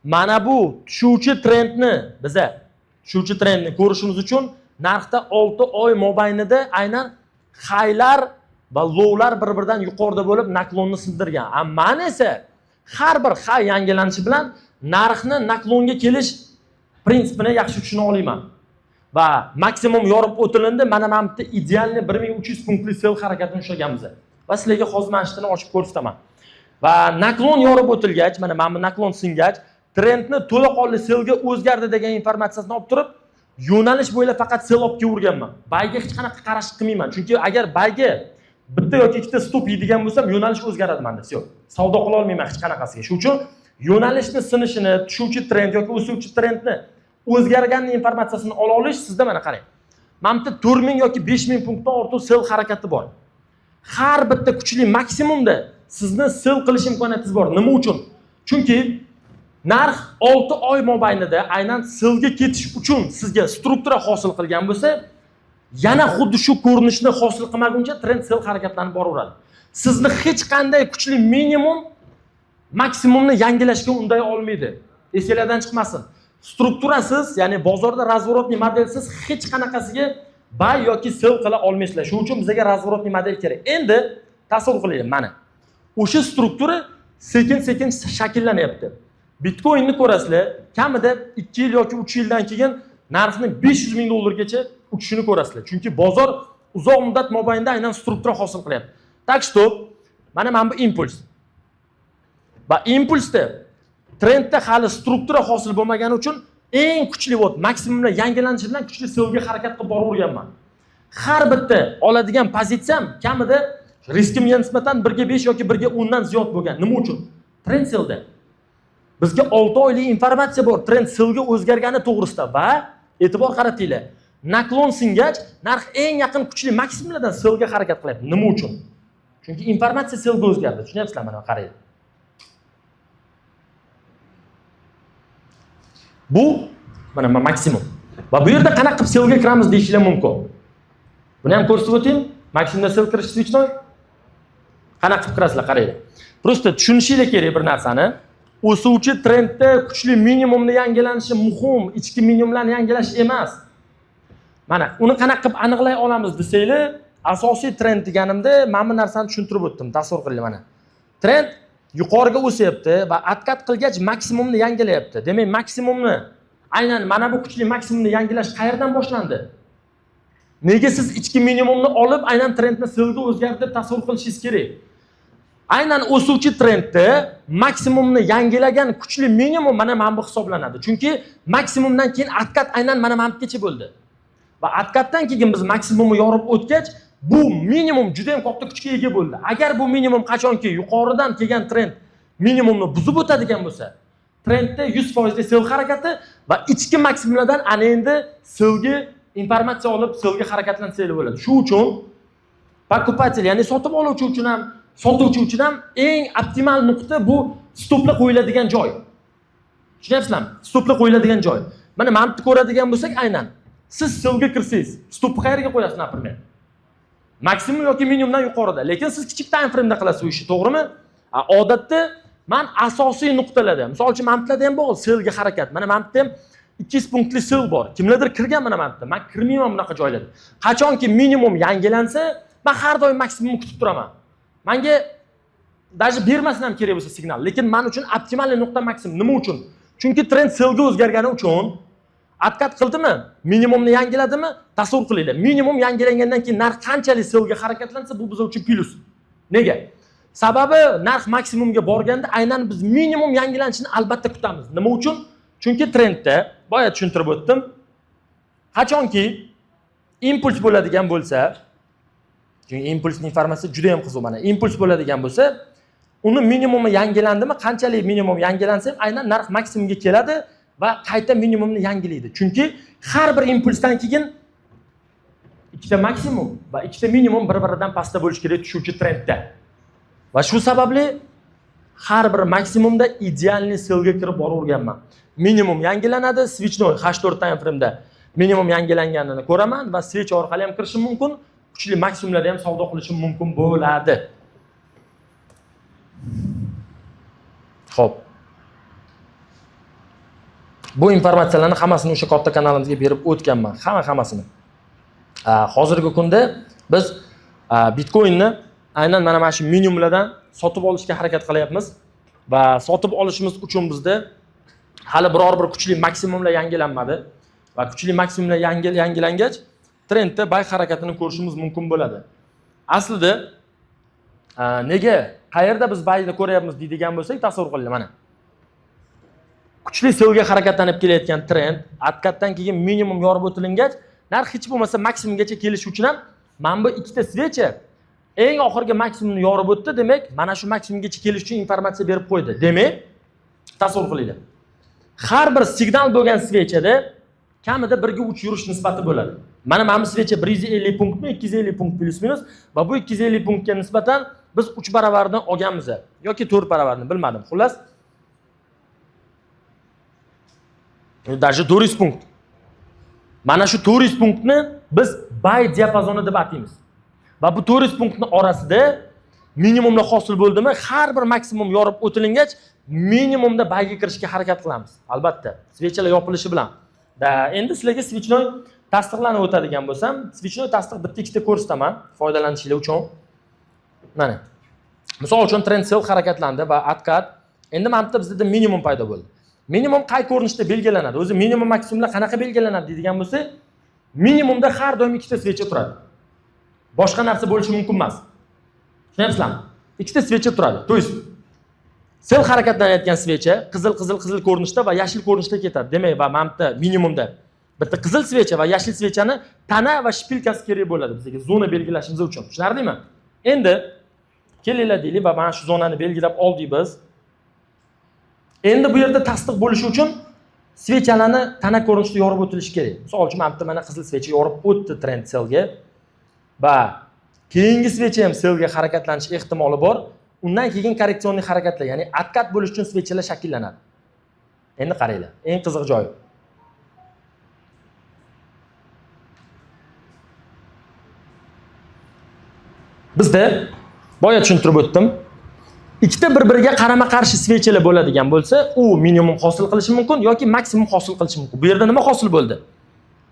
mana bu tushuvchi trendni biza tushuvchi trendni ko'rishimiz uchun narxda 6 oy mobaynida aynan highlar va lowlar bir-biridan yuqorida bo'lib наклон ni sindirgan. Man esa har bir high yangilanishi bilan narxni наклон ga kelish prinsipini yaxshi tushuna olaman. Va maksimum yorib o'tilindi. Mana bu yerda идеальный 1300 punktli sell harakatini ushlaganmiz. Va sizlarga hozir mana shuni ochib ko'rsataman. Va наклон yorib o'tilgach, mana bu наклон singach, trendni to'laqonli sellga o'zgardi degan informatsiyasini olib turib, yo'nalish bo'ylab faqat sell olib kelaverganman. Buyga hech qanaqa qarash qilmayman. Chunki agar buyga bitta yoki ikkita stop yeydigan bo'lsam, yo'nalish o'zgaradi menda. Всё. Savdo qila olmayman hech qanaqasiga. Shuning uchun yo'nalishni sinishini, tushuvchi trend yoki o'suvchi trendni o'zgarganini informatsiyasini ola olish sizda mana qarang. Mana bu yerda 4000 yoki 5000 punktdan ortiq sell harakati bor. Har bitta kuchli maksimumda sizni sell qilish imkoniyatingiz bor. Nima uchun? Chunki narx 6 oy mobaynida aynan sellga ketish uchun sizga struktura hosil qilgan bo'lsa, yana xuddi shu ko'rinishni hosil qilmaguncha trend sell harakatlanib boraveradi. Sizni hech qanday kuchli minimum maksimumni yangilashga unday olmaydi. Esinglardan chiqmasin. Strukturasiz, ya'ni bozorda разворотный modelsiz hech qanaqasiga buy yoki sell qila olmaysizlar. Shuning uchun bizga разворотный model kerak. Endi tasavvur qilaylik mana. O'sha struktura sekin-sekin shakllanyapti. Bitcoinni ko'rasizlar, kamida 2 yil yoki 3 yildan keyin narxni 500 ming dollargacha uchishini ko'rasizlar. Chunki bozor uzoq muddat mobaynida aynan struktura hosil qilyapti. Так что mana bu impuls. Va impulsda trendda hali struktura hosil bo'lmagani uchun eng kuchli вот maksimumlar yangilanishi bilan kuchli sellga harakat qilib boraverganman. Har bitta oladigan pozitsiyam kamida riskimga nisbatan 1 ga 5 yoki 1 ga 10 dan ziyod bo'lgan. Nima uchun? Trend sellda. Bizga 6 oylik informatsiya bor trend sellga o'zgargani to'g'risida va e'tibor qaratinglar. Наклон singach, narx eng yaqin kuchli maksimumlardan sellga harakat qilyapti. Nima uchun? Chunki informatsiya sellga o'zgardi. Tushunyapsizlar, mana qarang. Bu mana maksimum. Va bu yerda qanaqa qilib sellga kiramiz deyishinglar mumkin. Buni ham ko'rsatib o'ting. Maksimumda sell kirish свечной. Qanaqa qilib kirasizlar, qaranglar. Просто tushunishinglar kerak bir narsani. O'suvchi trendda kuchli minimumni yangilanishi muhim, ichki minimumlarni yangilash emas. Mana uni qanaqa qilib aniqlay olamiz desanglar, asosiy trend deganimda mana bu narsani tushuntirib o'tdim. Tasavvur qilinglar mana. Trend yuqoriga o'syapti va откат qilgach maksimumni yangilayapti. Demak, maksimumni aynan mana bu kuchli maksimumni yangilash qayerdan boshlandi? Nega siz ichki minimumni olib aynan trendni sellga o'zgardi deb tasavvur qilishingiz kerak? Aynan o'suvchi trendda maksimumni yangilagan kuchli minimum mana bu hisoblanadi. Chunki maksimumdan keyin откат aynan mana bu yergacha bo'ldi. Va откат dan keyin biz maksimumni yorib o'tgach, bu minimum juda ham katta kuchga ega bo'ldi. Agar bu minimum qachonki yuqoridan kelgan trend minimumni buzib o'tadigan bo'lsa, trendda 100% sell harakati va ichki maksimumlardan ana endi sellga informatsiya olib sellga harakatlansangiz bo'ladi. Shu uchun покупатель, ya'ni sotib oluvchi uchun ham, sotuvchi uchun ham eng optimal nuqta bu stoplar qo'yiladigan joy. Tushunyapsizlarmi? Stoplar qo'yiladigan joy. Mana bu yerda ko'radigan bo'lsak, aynan siz sellga kirsangiz, stopni qayerga qo'yasiz, например? Maksimum yoki minimumdan yuqorida. Lekin siz kichik time frame'da qilasiz u ishni, to'g'rimi? Odatda man asosiy nuqtalarda, misol uchun mana bu yerda ham bor sellga harakat. Mana bu yerda ham 200 punktli sell bor. Kimlardir kirgan mana bu yerda. Men kirmayman bunaqa joylarda. Qachonki minimum yangilansa, men har doim maksimumni kutib turaman. Menga даже bermasin ham kerak bo'lsa signal, lekin men uchun optimal nuqta maksimum. Nima uchun? Chunki trend sellga o'zgargani uchun откат qildimi? Minimumni yangiladimi? Tasavvur qilinglar. Minimum yangilangandan keyin narx qanchalik sellga harakatlansa, bu biz uchun plus. Nega? Sababi narx maksimumga borganda aynan biz minimum yangilanishini albatta kutamiz. Nima uchun? Chunki trendda boya tushuntirib o'tdim. Qachonki impuls bo'ladigan bo'lsa, chunki impulsning informatsiyasi juda ham qiziq mana. Impuls bo'ladigan bo'lsa, uni minimumi yangilandimi? Qanchalik minimum yangilansa ham aynan narx maksimumga keladi va qayta minimumni yangilaydi. Chunki har bir impulsdan keyin ikkita maksimum va ikkita minimum bir-biridan pastda bo'lishi kerak tushuvchi trendda. Va shu sababli har bir maksimumda idealniy sellga kirib boraverganman. Minimum yangilanadi, свечной H4 time frame'da minimum yangilanganini ko'raman va switch orqali ham kirishim mumkin, kuchli maksimumlarda ham savdo qilishim mumkin bo'ladi. Xo'p. Bu informatsiyalarni hammasini o'sha katta kanalimizga berib o'tganman, hammasini. Hozirgi kunda biz Bitcoinni aynan mana shu minimumlardan sotib olishga harakat qilyapmiz va sotib olishimiz uchun bizda hali biror bir kuchli maksimumlar yangilanmadi va kuchli maksimumlar yangilangach trendda buy harakatini ko'rishimiz mumkin bo'ladi. Aslida nega qayerda biz buyni ko'ryapmiz deydigan bo'lsak, tasavvur qilinglar mana. Kuchli sellga harakatlanib kelayotgan trend откатdan keyin minimum yorib o'tilingach, narx hech bo'lmasa maksimumgacha kelishi uchun ham mana bu ikkita svecha eng oxirgi maksimumni yorib o'tdi, demak, mana shu maksimumgacha kelish uchun informatsiya berib qo'ydi. Demak, tasavvur qilinglar. Har bir signal bo'lgan svechada kamida 1 ga 3 yurish nisbati bo'ladi. Mana bu svecha 150 punktmi, 250 punkt plus minus va bu 250 punktga nisbatan biz 3 baravarni olganmiz yoki 4 baravarni bilmadim. Xullas, даже 400 punkt. Mana shu 400 punktni biz buy diapazoni deb ataymiz. Va bu 400 punktni orasida minimumlar hosil bo'ldimi, har bir maksimum yorib o'tilingach, minimumda buyga kirishga harakat qilamiz. Albatta, svechalar yopilishi bilan. Da, endi sizlarga свечной tasdiqlanib o'tadigan bo'lsam, свечной tasdiq bitta ikkita ko'rsataman foydalanishingiz uchun. Mana. Misol uchun trend sell harakatlandi va откат. Endi mana bu yerda bizda minimum paydo bo'ldi. Minimum qay ko'rinishda belgilanadi? O'zi minimum maksimumlar qanaqa belgilanadi deydigan bo'lsak, minimumda har doim ikkita svecha turadi. Boshqa narsa bo'lishi mumkin emas. Tushunyapsizlarmi? Ikkita svecha turadi. То есть sell harakatlanayotgan svecha qizil, qizil, qizil ko'rinishda va yashil ko'rinishda ketadi. Demak, va mana bu yerda minimumda bitta qizil svecha va yashil svechani tana va shpilkasi kerak bo'ladi bizga zona belgilashimiz uchun. Tushunarlimi? Endi kelinglar deylik va mana shu zonani belgilab oldik biz. Endi bu yerda tasdiq bo'lishi uchun svechalarni tana ko'rinishida yorib o'tilishi kerak. Misol uchun mana bu yerda mana qizil svecha yorib o'tdi trend sellga va keyingi svecha ham sellga harakatlanish ehtimoli bor. Undan keyin коррекционный harakatlar, ya'ni откат bo'lish uchun svechalar shakllanadi. Endi qaranglar, eng qiziq joyi. Bizda boya tushuntirib o'tdim. Ikkita bir-biriga qarama-qarshi svechalar bo'ladigan bo'lsa, u minimum hosil qilishi mumkin yoki maksimum hosil qilishi mumkin. Bu yerda nima hosil bo'ldi?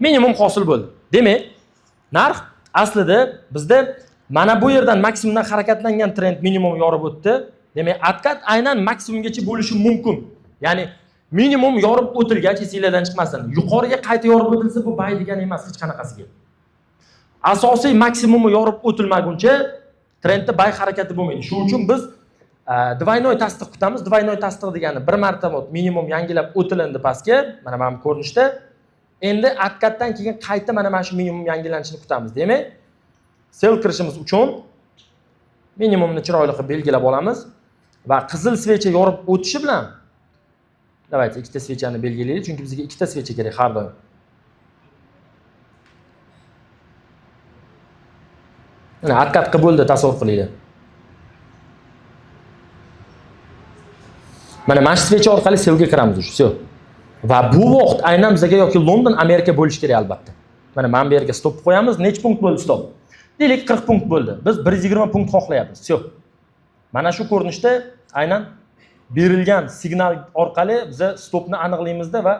Minimum hosil bo'ldi. Demak, narx aslida bizda mana bu yerdan maksimumdan harakatlangan trend minimum yorib o'tdi. Demak, откат aynan maksimumgacha bo'lishi mumkin. Ya'ni minimum yorib o'tilgach, esinglardan chiqmasin. Yuqoriga qayta yorib o'tilsa, bu buy degani emas hech qanaqasiga. Asosiy maksimumi yorib o'tilmaguncha trendda buy harakati bo'lmaydi. Shuning uchun biz двойной tasdiq kutamiz. Двойной tasdiq degani bir marta minimum yangilab o'tilindi pastga, mana bu ko'rinishda. Endi откат dan keyin qayta mana shu minimum yangilanishini kutamiz. Demak, sell kirishimiz uchun minimumni chiroyli qilib belgilab olamiz va qizil svecha yorib o'tishi bilan давайте ikkita svechani belgilaylik, chunki bizga ikkita svecha kerak har doim. Mana откат qilib bo'ldi, tasavvur qilinglar. Mana shu svecha orqali sellga kiramiz уже, всё. Va bu vaqt aynan bizga yoki London, Amerika bo'lishi kerak albatta. Mana bu yerga stop qo'yamiz. Necha punkt bo'ldi stop? Deylik 40 punkt bo'ldi. Biz 120 punkt xohlayapmiz. Всё. Mana shu ko'rinishda aynan berilgan signal orqali biz stopni aniqlaymizda va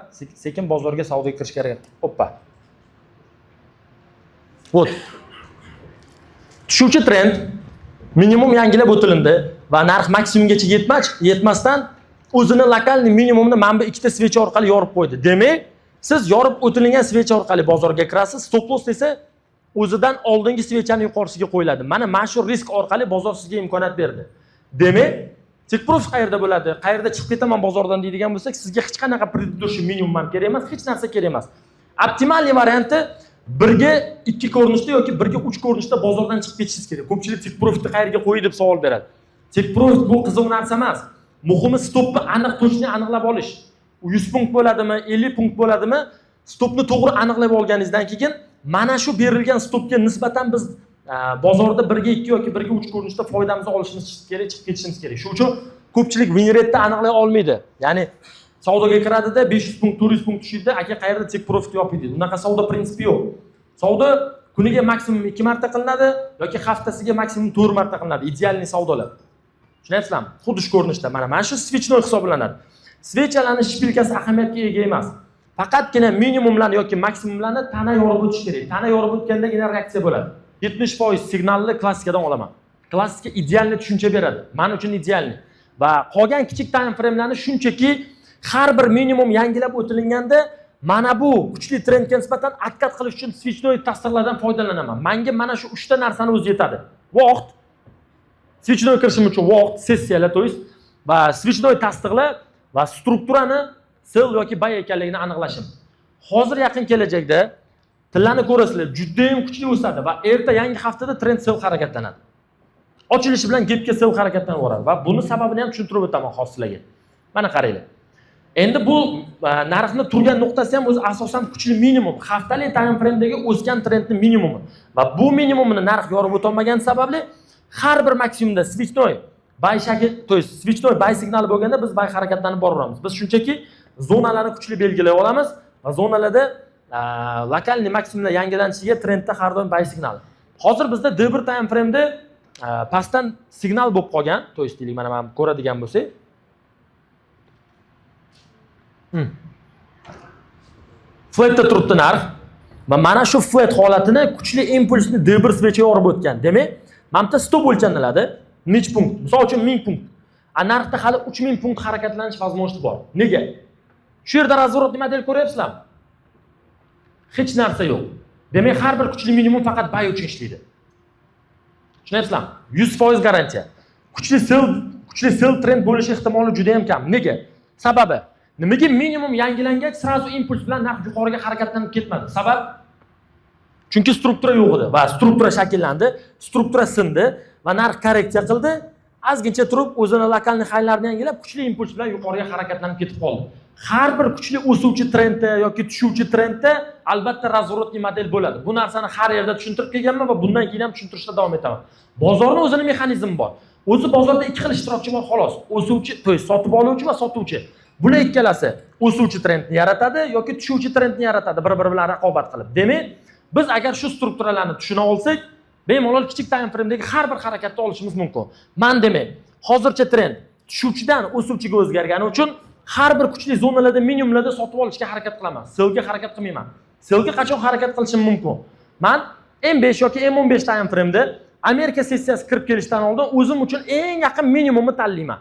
sekin bozorga savdoga kirish kerak. Oppa. Вот. Tushuvchi trend minimum yangilab o'tilindi va narx maksimumgacha yetmasdan O'zini локальный minimumni mana bu ikkita свеча orqali yorib qo'ydi. Demak, siz yorib o'tilingan свеча orqali bozorga kirasiz, stop loss esa o'zidan oldingi свеча ni yuqorisiga qo'yiladi. Mana shu risk orqali bozor sizga imkoniyat berdi. Demak, take profit qayerda bo'ladi, qayerda chiqib ketaman bozordan deydigan bo'lsak, sizga hech qanaqa предыдущий minimum ham kerak emas, hech narsa kerak emas. Оптимальный varianti 1:2 ko'rinishda yoki 1:3 ko'rinishda bozordan chiqib ketishingiz kerak. Ko'pchilik take profitni qayerga qo'y deb savol beradi. Take profit bu qiziq narsa emas. Muhimi stopni aniq, точно aniqlab olish. U 100 punkt bo'ladimi, 50 punkt bo'ladimi? Stopni to'g'ri aniqlab olganingizdan keyin mana shu berilgan stopga nisbatan biz bozorda 1:2 yoki 1:3 ko'rinishda foydamizni olishimiz kerak, chiqib ketishimiz kerak. Shuning uchun ko'pchilik win rate aniqlay olmaydi. Ya'ni savdoga kiradida, 500 punkt, 400 punkt tushadi, aka, qayerda take profit yoping deydi. Unaqa savdo prinsipi yo'q. Savdo kuniga maksimum 2 marta qilinadi yoki haftasiga maksimum 4 marta qilinadi. Идеальный savdolar. Tushunyapsizlarmi? Xuddi shu ko'rinishda mana shu свечной hisoblanadi. Свеча larni шпилька si ahamiyatga ega emas. Faqatgina minimumlarni yoki maksimumlarni tana yorib o'tish kerak. Tana yorib o'tgandagina reaksiya bo'ladi. 70% signalni klassikadan olaman. Klassika идеальный tushuncha beradi. Men uchun идеальный. Va qolgan kichik time framelarni shunchaki har bir minimum yangilab o'tilganda mana bu kuchli trendga nisbatan откат qilish uchun свечной tasdiqlardan foydalanaman. Menga mana shu uchta narsani o'zi yetadi. Vaqt, свечной kirishim uchun vaqt, sessiyalar, то есть va свечной tasdiqlar va strukturani sell yoki buy ekanligini aniqlashim. Hozir yaqin kelajakda tillani ko'rasizlar, juda ham kuchli o'sadi va erta yangi haftada trend sell harakatlanadi. Ochilishi bilan gapga sell harakatlanib boradi va buni sababini ham tushuntirib o'taman hozir sizlarga. Mana qaranglar. Endi bu narxni turgan nuqtasi ham o'zi asosan kuchli minimum, haftalik time framedagi o'sgan trendni minimumi va bu minimumini narx yorib o'tolmagani sababli har bir maksimumda свечной buy shakl, то есть свечной buy signali bo'lganda biz buy harakatlanib boraveramiz. Biz shunchaki zonalarni kuchli belgilay olamiz va zonalarda локальный maksimumlar yangilanishiga trendda har doim buy signali. Hozir bizda D1 time frameda pastdan signal bo'lib qolgan, то есть deylik, mana ko'radigan bo'lsak, Flatda turibdi narx va mana shu flat holatini kuchli impulsni D1 свеча yorib o'tgan. Demak, mana bu yerda stop o'lchaniladi. Nechi punkt? Misol uchun 1000 punkt. A narxda hali 3000 punkt harakatlanish возможности bor. Nega? Shu yerda разворотный model ko'ryapsizlarmi? Hech narsa yo'q. Demak, har bir kuchli minimum faqat buy uchun ishlaydi. Tushunyapsizlarmi? 100% garantiya. Kuchli sell trend bo'lishi ehtimoli juda ham kam. Nega? Sababi nimaga minimum yangilangach сразу impuls bilan narx yuqoriga harakatlanib ketmadi? Sabab, chunki struktura yo'q edi va struktura shakllandi, struktura sindi va narx korreksiya qildi. Ozgincha turib o'zini локальный highlarni yangilab, kuchli impuls bilan yuqoriga harakatlanib ketib qoldi. Har bir kuchli o'suvchi trendda yoki tushuvchi trendda albatta разворотный model bo'ladi. Bu narsani har yerda tushuntirib kelganman va bundan keyin ham tushuntirishda davom etaman. Bozorni o'zini mexanizmi bor. O'zi bozorda ikki xil ishtirokchi bor xolos. O'suvchi, то есть sotib oluvchi va sotuvchi. Bular ikkalasi o'suvchi trendni yaratadi yoki tushuvchi trendni yaratadi bir-biri bilan raqobat qilib. Demak, biz agar shu strukturalarni tushuna olsak, bemalol kichik time framedagi har bir harakatni olishimiz mumkin. Man demak, hozircha trend tushuvchidan o'suvchiga o'zgargani uchun har bir kuchli zonalarda, minimumlarda sotib olishga harakat qilaman. Sellga harakat qilmayman. Sellga qachon harakat qilishim mumkin? Man M5 yoki M15 time frameda Amerika sessiyasi kirib kelishdan oldin o'zim uchun eng yaqin minimumni tanlayman.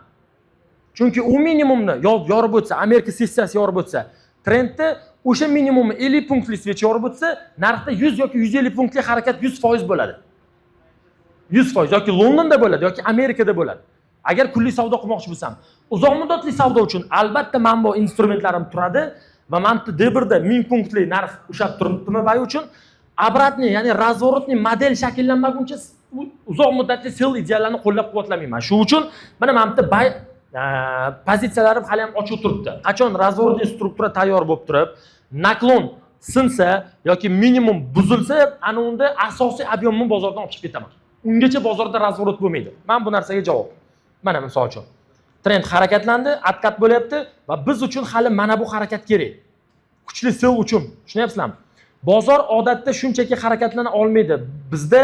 Chunki u minimumni yorib o'tsa, Amerika sessiyasi yorib o'tsa, trendni o'sha minimumni 50 punktli свеча yorib o'tsa, narxda 100 yoki 150 punktli harakat 100% bo'ladi. 100% yoki Londonda bo'ladi yoki Amerikada bo'ladi. Agar kunlik savdo qilmoqchi bo'lsam, uzoq muddatli savdo uchun albatta mana bu instrumentlarim turadi va mana bu D1 da 1000 punktli narx ushlab turibdimi buy uchun обратный, ya'ni разворотный model shakllanmaguncha uzoq muddatli sell ideyalarni qo'llab-quvvatlamayman. Shu uchun mana bu yerda buy pozitsiyalarim hali ham ochiq turibdi. Qachon разворотный struktura tayyor bo'lib turib, наклон sinsa yoki minimum buzilsa, ana unda asosiy объем ni bozordan olib chiqib ketaman. Ungacha bozorda разворот bo'lmaydi. Mana bu narsaga javob. Mana misol uchun trend harakatlandi, откат bo'lyapti va biz uchun hali mana bu harakat kerak. Kuchli sell uchun. Tushunyapsizlarmi? Bozor odatda shunchaki harakatlana olmaydi. Bizda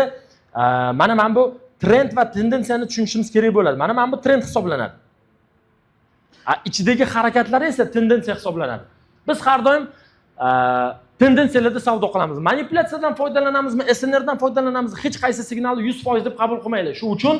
mana bu trend va tendensiyani tushunishimiz kerak bo'ladi. Mana bu trend hisoblanadi. A ichidagi harakatlar esa tendensiya hisoblanadi. Biz har doim tendensiyalarda savdo qilamiz. Manipulyatsiyadan foydalanamizmi, SNRdan foydalanamizmi, hech qaysi signalni 100% deb qabul qilmaylik. Shu uchun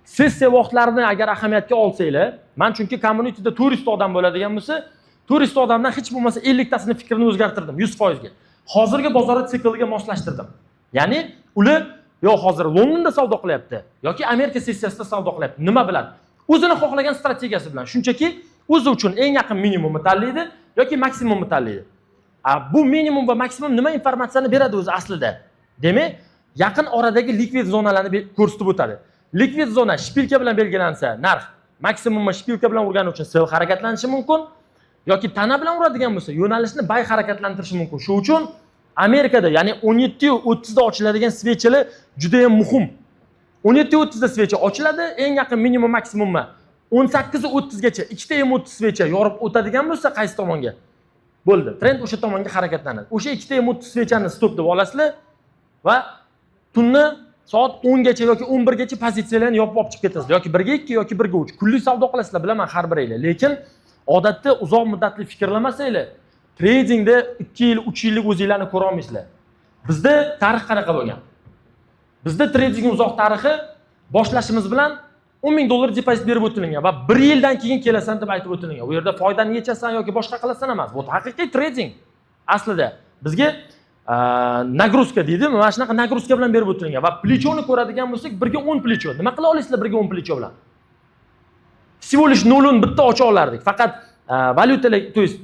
Sessiya vaqtlarini agar ahamiyatga olsanglar, man chunki communityda 400 ta odam bo'ladigan bo'lsa, 400 ta odamdan hech bo'lmasa 50 tasini fikrini o'zgartirdim 100%ga. Hozirgi bozorda siklga moslashtirdim. Ya'ni ular yo hozir Londonda savdo qilyapti yoki Amerika sessiyasida savdo qilyapti. Nima bilan? O'zini xohlagan strategiyasi bilan. Shunchaki o'zi uchun eng yaqin minimumni tanlaydi yoki maksimumni tanlaydi. A, bu minimum va maksimum nima informatsiyani beradi o'zi aslida? Demak, yaqin oradagi likvid zonalarni ko'rsatib o'tadi. Likvid zona шпилька bilan belgilansa, narx maksimumni шпилька bilan urgani uchun sell harakatlanishi mumkin yoki tana bilan uradigan bo'lsa, yo'nalishni buy harakatlantirishi mumkin. Shu uchun Amerikada, ya'ni 17:30 da ochiladigan свеча lar juda ham muhim. 17:30 da свеча ochiladi, eng yaqin minimum, maksimummi 18:30 gacha ikkita M30 свеча yorib o'tadigan bo'lsa, qaysi tomonga? Bo'ldi. Trend o'sha tomonga harakatlanadi. O'sha ikkita M30 свеча ni stop deb olasizlar va tunni soat 10 gacha yoki 11 gacha pozitsiyalarni yopib olib chiqib ketasizlar, yoki 1 ga 2 yoki 1 ga 3. Kunlik savdo qilasizlar, bilaman har biringlar. Lekin odatda uzoq muddatli fikrlamasanglar, tradingda 2 yil, 3 yillik o'zinglarni ko'ra olmaysizlar. Bizda tarix qanaqa bo'lgan? Bizda tradingning uzoq tarixi boshlashimiz bilan 10 ming dollar depozit berib o'tilingan va bir yildan keyin kelasan deb aytib o'tilingan. U yerda foydani yechasan yoki boshqa qilasan emas. Bu haqiqiy trading. Aslida bizga нагрузка deydi, mana shunaqa нагрузка bilan berib o'tilingan va плечо ni ko'radigan bo'lsak, 1 ga 10 плечо. Nima qila olasizlar 1 ga 10 плечо bilan? Всего лишь nolun bitta ocha olardik. Faqat valyutalar, то есть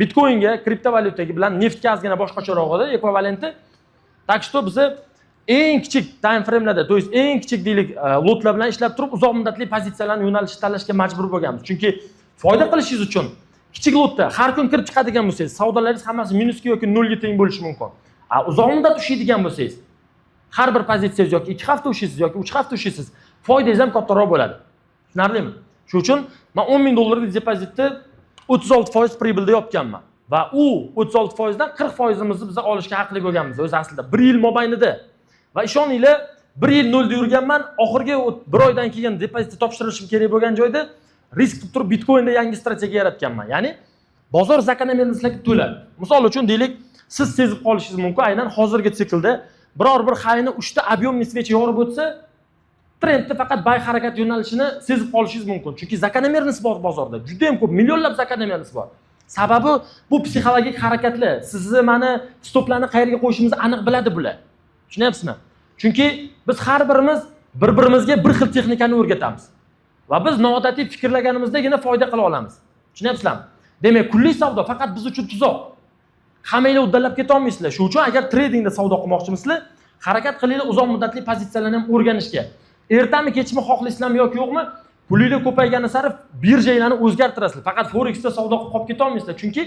bitcoinga, kriptovalyutaga bilan neftga ozgina boshqacharoq edi ekvivalenti. Так что biza eng kichik time framelarda, то есть eng kichik deylik, lotlar bilan ishlab turib, uzoq muddatli pozitsiyalarni yo'nalishni tanlashga majbur bo'lganmiz. Chunki foyda qilishingiz uchun kichik lotda har kun kirib chiqadigan bo'lsangiz, savdolaringiz hammasi minusga yoki nolga teng bo'lishi mumkin. A uzoq muddat ushlaydigan bo'lsangiz, har bir pozitsiyangiz yoki 2 hafta ushlaysiz yoki 3 hafta ushlaysiz, foydangiz ham kattaroq bo'ladi. Tushunarlimi? Shuning uchun man 10 ming dollarlik depozitni 36% прибыль da yopganman va u 36% dan 40 foizimizni biz olishga haqli bo'lganmiz o'zi aslida bir yil mobaynida. Va ishoninglar, bir yil nolda yurganman. Oxirgi bir oydan keyin depozitni topshirishim kerak bo'lgan joyda risk qilib turib bitcoinda yangi strategiya yaratganman. Ya'ni bozor закономерность larga to'la. Misol uchun, deylik, siz sezib qolishingiz mumkin, aynan hozirgi siklda biror bir highni uchta объемный свеча yorib o'tsa, trendda faqat buy harakat yo'nalishini sezib qolishingiz mumkin. Chunki закономерность bor bozorda, juda yam ko'p, millionlab закономерность bor. Sababi bu psixologik harakatlar. Sizni, mani stoplarni qayerga qo'yishimizni aniq biladi bular. Tushunyapsizmi? Chunki biz har birimiz bir birimizga bir xil texnikani o'rgatamiz va biz noodatiy fikrlaganimizdagina foyda qila olamiz. Tushunyapsizlarmi? Demak, kunlik savdo faqat biz uchun tuzoq. Hammanglar uddalab ketolmaysizlar. Shuning uchun agar tradingda savdo qilmoqchimisizlar, harakat qilinglar uzoq muddatli pozitsiyalarni ham o'rganishga. Ertami, kechmi, xohlaysizlarmi yoki yo'qmi, pulinglar ko'paygani sari birjalarni o'zgartirasizlar. Faqat forexda savdo qilib qolib ketolmaysizlar, chunki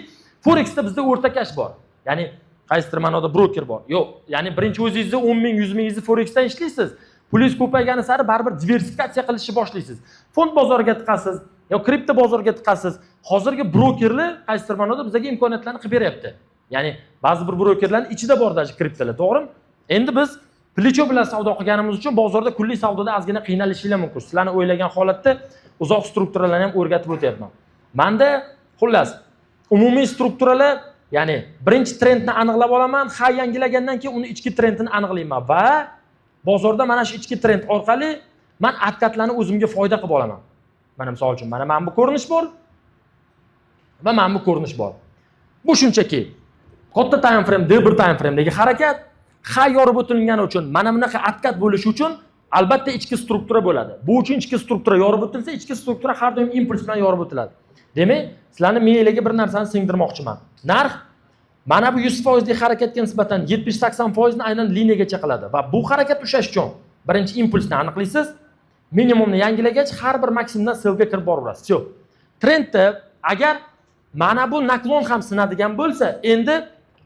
forexda bizda o'rtakash bor, ya'ni qaysidir ma'noda broker bor. Yo'q, ya'ni birinchi o'zingizni 10 ming, 100 mingingizni forexdan ishlaysiz. Pulingiz ko'paygani sari baribir diversifikatsiya qilishni boshlaysiz, fond bozoriga tiqasiz yo kripto bozoriga tiqasiz. Hozirgi brokerlar qaysidir ma'noda bizga imkoniyatlarni qilib beryapti. Ya'ni ba'zi bir brokerlarni ichida bor даже kriptolar, to'g'rimi? Endi biz плечо bilan savdo qilganimiz uchun bozorda kunlik savdoda ozgina qiynalishinglar mumkin. Sizlarni o'ylagan holatda uzoq strukturalarni ham o'rgatib o'tyapman. Manda, xullas, umumiy strukturalar, ya'ni birinchi trendni aniqlab olaman, high yangilagandan keyin uni ichki trendini aniqlayman va bozorda mana shu ichki trend orqali man откат larni o'zimga foyda qilib olaman. Mana, misol uchun, mana bu ko'rinish bor va mana bu ko'rinish bor. Bu shunchaki katta time frame, D1 time framedagi harakat. High yorib o'tilgani uchun mana bunaqa откат bo'lishi uchun albatta ichki struktura bo'ladi. Bu uchun ichki struktura yorib o'tilsa, ichki struktura har doim impuls bilan yorib o'tiladi. Demak, sizlarni miyanglarga bir narsani singdirmoqchiman. Narx mana bu 100 foizlik harakatga nisbatan 70-80 foizni aynan liniyagacha qiladi va bu harakat ushlash uchun birinchi impulsni aniqlaysiz, minimumni yangilagach, har bir maksimumdan sellga kirib boraverasiz. Все. Trendda agar mana bu наклон ham sinadigan bo'lsa, endi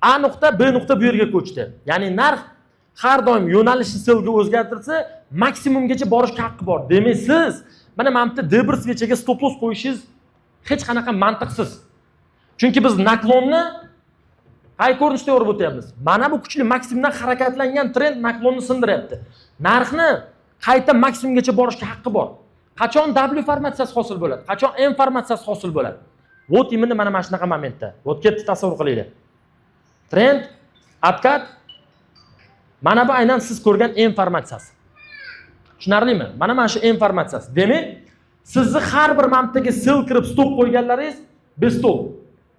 A nuqta, B nuqta bu yerga ko'chdi. Ya'ni narx har doim yo'nalishni sellga o'zgartirsa, maksimumgacha borishga haqqi bor. Demak, siz mana bu yerda D1 свеча ga stop loss qo'yishingiz hech qanaqa mantiqsiz. Chunki biz наклон ni qay ko'rinishda yorib o'tyapmiz? Mana bu kuchli maksimumdan harakatlangan trend наклон ni sindiryapti. Narxni qayta maksimumgacha borishga haqqi bor. Qachon W formatsiyasi hosil bo'ladi? Qachon M formatsiyasi hosil bo'ladi? Вот именно mana shunaqa momentda. Вот ketdi, tasavvur qilinglar. Trend, откат, mana bu aynan siz ko'rgan M formatsiyasi. Tushunarlimi? Mana shu informatsiyasi. Demak, sizni har bir mana sell kirib stop qo'yganlaringiz без толк.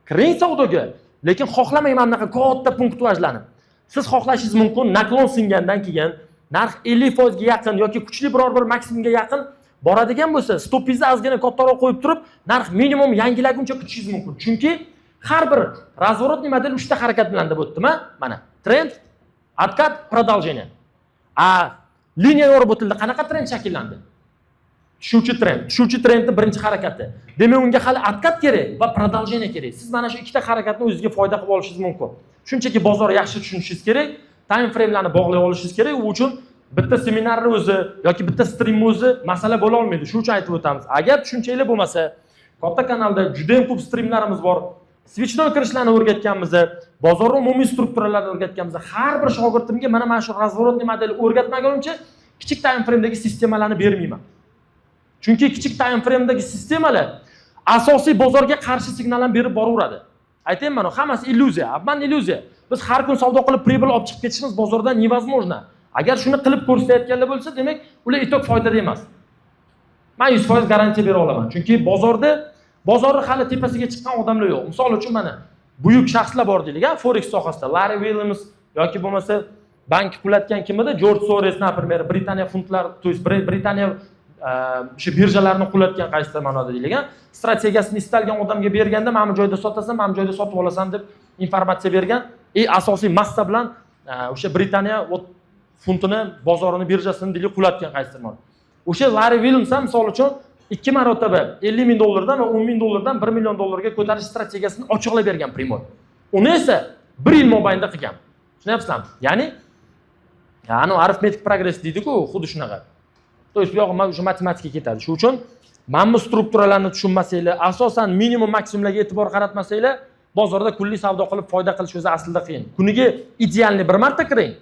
Kiring savdoga, lekin xohlamang mana bunaqa katta пунктуажlarni. Siz xohlashingiz mumkin, наклон singandan keyin narx 50% ga yaqin yoki kuchli biror bir maksimumga yaqin boradigan bo'lsa, stopingizni ozgina kattaroq qo'yib turib, narx minimum yangilaguncha kutishingiz mumkin. Chunki har bir разворотный model uchta harakat bilan deb o'tdim, a? Mana trend, откат, продолжение. A liniya yorib o'tildi, qanaqa trend shakllandi? Tushuvchi trend. Tushuvchi trendni birinchi harakati. Demak, unga hali откат kerak va продолжение kerak. Siz mana shu ikkita harakatni o'zingizga foyda qilib olishingiz mumkin. Shunchaki bozor yaxshi tushunishingiz kerak, time framelarni bog'lay olishingiz kerak. U uchun bitta seminarni o'zi yoki bitta streamni o'zi masala bo'la olmaydi. Shuning uchun aytib o'tamiz. Agar tushunchanglar bo'lmasa, katta kanalda juda ham ko'p streamlarimiz bor. Свечной kirishlarni o'rgatganmiz, bozor umumiy strukturalarini o'rgatganmiz. Har bir shogirdimga mana shu разворотный model o'rgatmagunimcha kichik time frame'dagi sistemalarni bermayman. Chunki kichik time frame'dagi sistemalar asosiy bozorga qarshi signal ham berib boraveradi. Aytayapman, hammasi illyuziya, обман, illyuziya. Biz har kun savdo qilib прибыль olib chiqib ketishimiz bozordan невозможно. Agar shuni qilib ko'rsatayotganlar bo'lsa, demak, ular итог foydada emas. Men 100% garantiya bera olaman. Chunki bozorda bozorni hali tepasiga chiqqan odamlar yo'q. Misol uchun, mana buyuk shaxslar bor deylik, a, forex sohasida Larry Williams yoki bo'lmasa bank qulatgan kim edi? George Soros, например, Britaniya funtlar, то есть Britaniya o'sha birjalarni qulatgan qaysidir ma'noda deylik, a? Strategiyasini istalgan odamga berganda, mana bu joyda sotasan, mana bu joyda sotib olasan deb informatsiya bergan. И asosiy massa bilan o'sha Britaniya вот funtini bozorini, birjasini deylik, qulatgan qaysidir ma'noda. O'sha Larry Williams ham, misol uchun, ikki marotaba 50 ming dollardan va 10 ming dollardan 1 million dollarga ko'tarish strategiyasini ochiqlab bergan прямой. Uni esa bir yil mobaynida qilgan. Tushunyapsizlarmi? Ya'ni arifmetik progress deydi-ku, xuddi shunaqa. То есть bu yog'i o'sha matematika ketadi. Shuning uchun mana bu strukturalarni tushunmasanglar, asosan minimum maksimumlarga e'tibor qaratmasanglar, bozorda kunlik savdo qilib foyda qilish o'zi aslida qiyin. Kuniga идеальный bir marta kiring.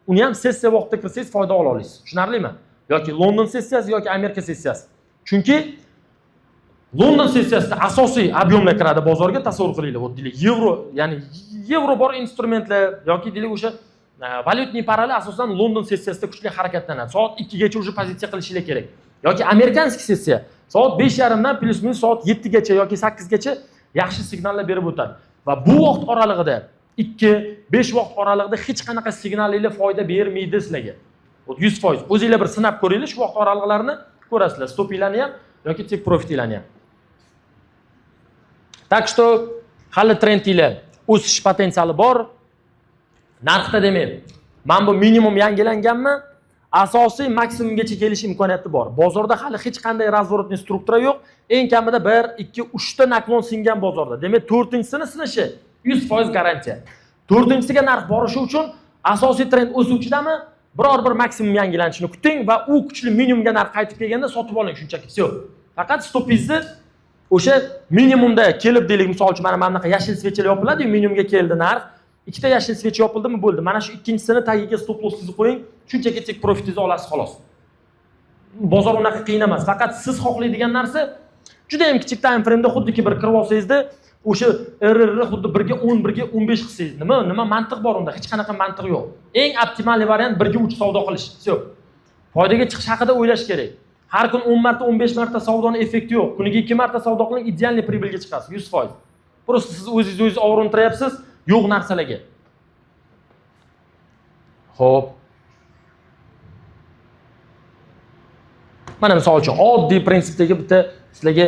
Uni ham sessiya vaqtida kirsangiz foyda ola olasiz. Tushunarlimi? Yoki London sessiyasi yoki Amerika sessiyasi. Chunki London sessiyasida asosiy объем lar kiradi bozorga, tasavvur qilinglar. Вот deylik, yevro, ya'ni yevro bor instrumentlar yoki deylik o'sha валютный пара lar asosan London sessiyasida kuchli harakatlanadi. Soat 2 gacha уже pozitsiya qilishinglar kerak. Yoki американский sessiya soat 5:30 dan плюс-минус soat 7 gacha yoki 8 gacha yaxshi signallar berib o'tadi. Va bu vaqt oralig'ida, 2 5 vaqt oralig'ida hech qanaqa signalinglar foyda bermaydi sizlarga. Вот 100%. O'zinglar bir sinab ko'ringlar, shu vaqt oralig'larini ko'rasizlar. Stopinglarni ham yoki take profitinglarni ham. Так что hali trendinglar o'sish potensiali bor. Narxda, demak, mana bu minimum yangilanganmi? Asosiy maksimumgacha kelish imkoniyati bor. Bozorda hali hech qanday разворотный struktura yo'q. Eng kamida 1, 2, 3 ta наклон singan bozorda. Demak, to'rtinchisini sinishi 100% garantiya. To'rtinchisiga narx borishi uchun asosiy trend o'suvchidami? Biror bir maksimum yangilanishini kuting va u kuchli minimumga narx qaytib kelganda sotib oling shunchaki. Всё. Faqat stopingizni o'sha minimumda kelib, deylik, misol uchun, mana bunaqa yashil свеча lar yopiladi-yu, minimumga keldi narx. Ikkita yashil свеча yopildimi, bo'ldi. Mana shu ikkinchisini tagiga stop lossingizni qo'ying, shunchaki take profitingizni olasiz, xolos. Bozor unaqa qiyin emas. Faqat siz xohlaydigan narsa juda ham kichik time frame'da xuddiki bir kirib olsangizda, o'sha RR xuddi 1 ga 10, 1 ga 15 qilsangiz, nima mantiq bor unda? Hech qanaqa mantiq yo'q. Eng optimal variant 1 ga 3 savdo qilish. Всё. Foydaga chiqish haqida o'ylash kerak. Har kun 10 marta, 15 marta savdoni effekti yo'q. Kuniga 2 marta savdo qiling, идеальный прибыль ga chiqasiz, 100%. Просто siz o'zingizni o'zingiz og'rintiryapsiz yo'q narsalarga. Xo'p. Mana, misol uchun, oddiy prinsipdagi bitta sizlarga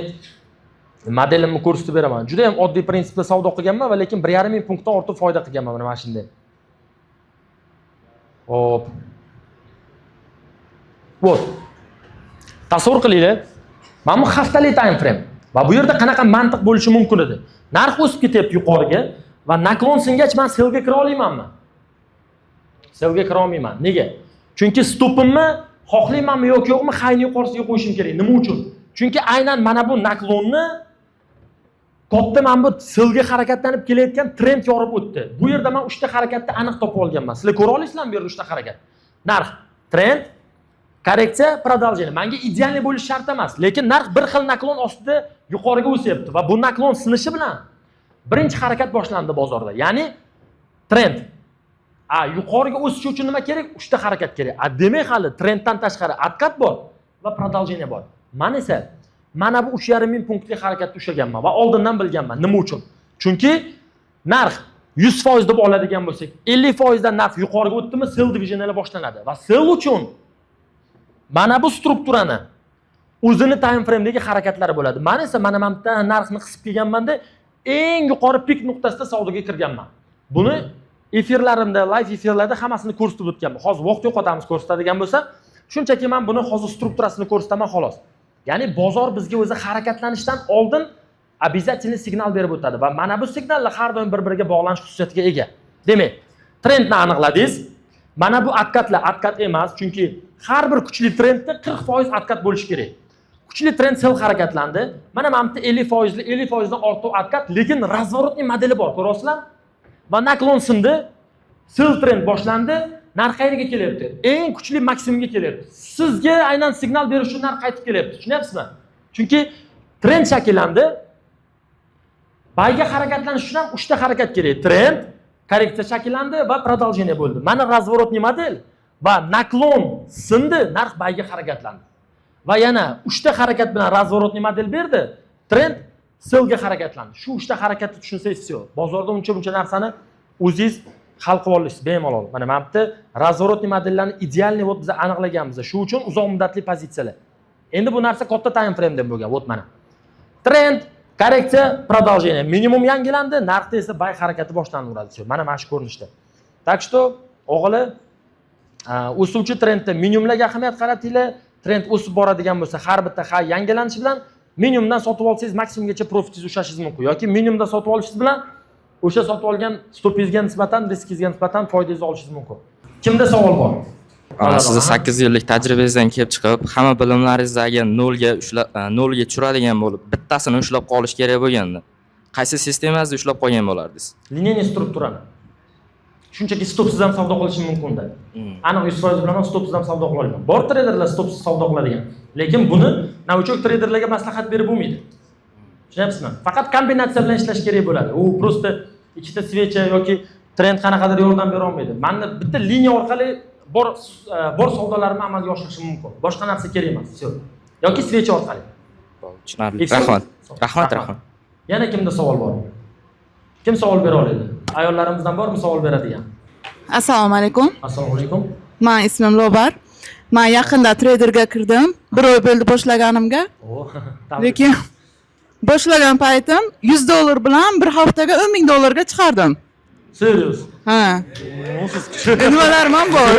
modelimni ko'rsatib beraman. Juda ham oddiy prinsipda savdo qilganman va lekin 1,5 ming punktdan ortiq foyda qilganman mana shunday. Xo'p. Вот. Tasavvur qilinglar. Mana bu haftalik time frame. Va bu yerda qanaqa mantiq bo'lishi mumkin edi? Narx o'sib ketyapti yuqoriga va наклон singach men sellga kira olmaymanmi? Sellga kira olmayman. Nega? Chunki stopimni xohlaymanmi yoki yo'qmi, highni yuqorisiga qo'yishim kerak. Nima uchun? Chunki aynan mana bu наклон ni katta mana bu sellga harakatlanib kelayotgan trend yorib o'tdi. Bu yerda men uchta harakatni aniq topib olganman. Sizlar ko'ra olasizlarmi bu yerda uchta harakat? Narx, trend, korreksiya, продолжение. Menga идеальный bo'lishi shart emas, lekin narx bir xil наклон ostida yuqoriga o'syapti va bu наклон sinishi bilan birinchi harakat boshlandi bozorda. Ya'ni trend. A yuqoriga o'sish uchun nima kerak? Uchta harakat kerak. A demak, hali trenddan tashqari откат bor va продолжение bor. Man esa mana bu 3,5 ming punktli harakatda ushlaganman va oldindan bilganman. Nima uchun? Chunki narx 100% deb oladigan bo'lsak, 50%dan narx yuqoriga o'tdimi, sell движения boshlanadi va sell uchun mana bu strukturani o'zini time framedagi harakatlari bo'ladi. Man esa mana bu yerdan narxni qisib kelganmanda, eng yuqori pik nuqtasida savdoga kirganman. Buni efirlarimda, live efirlarda hammasini ko'rsatib o'tganman. Hozir vaqt yo'qotamiz ko'rsatadigan bo'lsa, shunchaki man buni hozir strukturasini ko'rsataman, xolos. Ya'ni bozor bizga o'zi harakatlanishdan oldin обязательно signal berib o'tadi va mana bu signallar har doim bir biriga bog'lanish xususiyatiga ega. Demak, trendni aniqladingiz. Mana bu откат lar откат emas, chunki har bir kuchli trendda 40% откат bo'lishi kerak. Kuchli trend sell harakatlandi. Mana bu yerda 50 foizli, 50 foizdan ortiq откат, lekin разворотный modeli bor, ko'ryapsizlar? Va наклон sindi, sell trend boshlandi. Narx qayerga kelyapti? Eng kuchli maksimumga kelyapti. Sizga aynan signal berish uchun narx qaytib kelyapti. Tushunyapsizmi? Chunki trend shakllandi. Buyga harakatlanish uchun ham uchta harakat kerak. Trend, korreksiya shakllandi va продолжение bo'ldi. Mana разворотный model va наклон sindi, narx buyga harakatlandi. Va yana uchta harakat bilan разворотный model berdi. Trend sellga harakatlandi. Shu uchta harakatni tushunsangiz, всё. Bozorda uncha buncha narsani o'zingiz hal qilib olasiz bemalol. Mana bu yerda разворотный modellarni идеальный вот biz aniqlaganmiz. Shu uchun uzoq muddatli pozitsiyalar. Endi bu narsa katta time frame deb bo'lgan. Вот mana. Trend, korreksiya, продолжение. Minimum yangilandi, narxda esa buy harakati boshlanaveradi. Всё, mana shu ko'rinishda. Так что, o'g'li, o'suvchi trendda minimumlarga ahamiyat qaratinglar. Trend o'sib boradigan bo'lsa, har bitta high yangilanishi bilan minimumdan sotib olsangiz, maksimumgacha profitingizni ushlashingiz mumkin yoki minimumdan sotib olishingiz bilan o'sha sotib olgan stopingizga nisbatan, riskingizga nisbatan foydangizni olishingiz mumkin. Kimda savol bor? Sizni 8 yillik tajribangizdan kelib chiqib, hamma bilimlaringizni agar nolga ushlab, nolga tushiradigan bo'lib, bittasini ushlab qolish kerak bo'lganda, qaysi sistemangizni ushlab qolgan bo'lardingiz? Линейный strukturani. Shunchaki stopsiz ham savdo qilishim mumkinda. Aniq 100% bilaman, stopsiz ham savdo qila olmayman. Bor treyderlar stopsiz savdo qiladigan, lekin buni новичок treyderlarga maslahat berib bo'lmaydi, tushunyapsizmi? Faqat kombinatsiya bilan ishlash kerak bo'ladi. U просто ikkita свеча yoki trend qanaqadir yordam bera olmaydi. Mani bitta liniya orqali bor savdolarimni amalga oshirishim mumkin, boshqa narsa kerak emas, всё, yoki свеча orqali. Tushunarli. И всё. Rahmat, rahmat, rahmat. Yana kimda savol bor? Kim savol bera oladi? Ayollarimizdan bormi savol beradigan? Assalomu alaykum. Assalomu alaykum. Man ismim Lobar. Man yaqinda treyderga kirdim. Bir oy bo'ldi boshlaganimga. O, tabrik. Lekin boshlagan paytim 100 dollar bilan bir haftaga 10 ming dollarga chiqardim. Serios? Ha. O, siz kuchli. Nimalarim ham bor.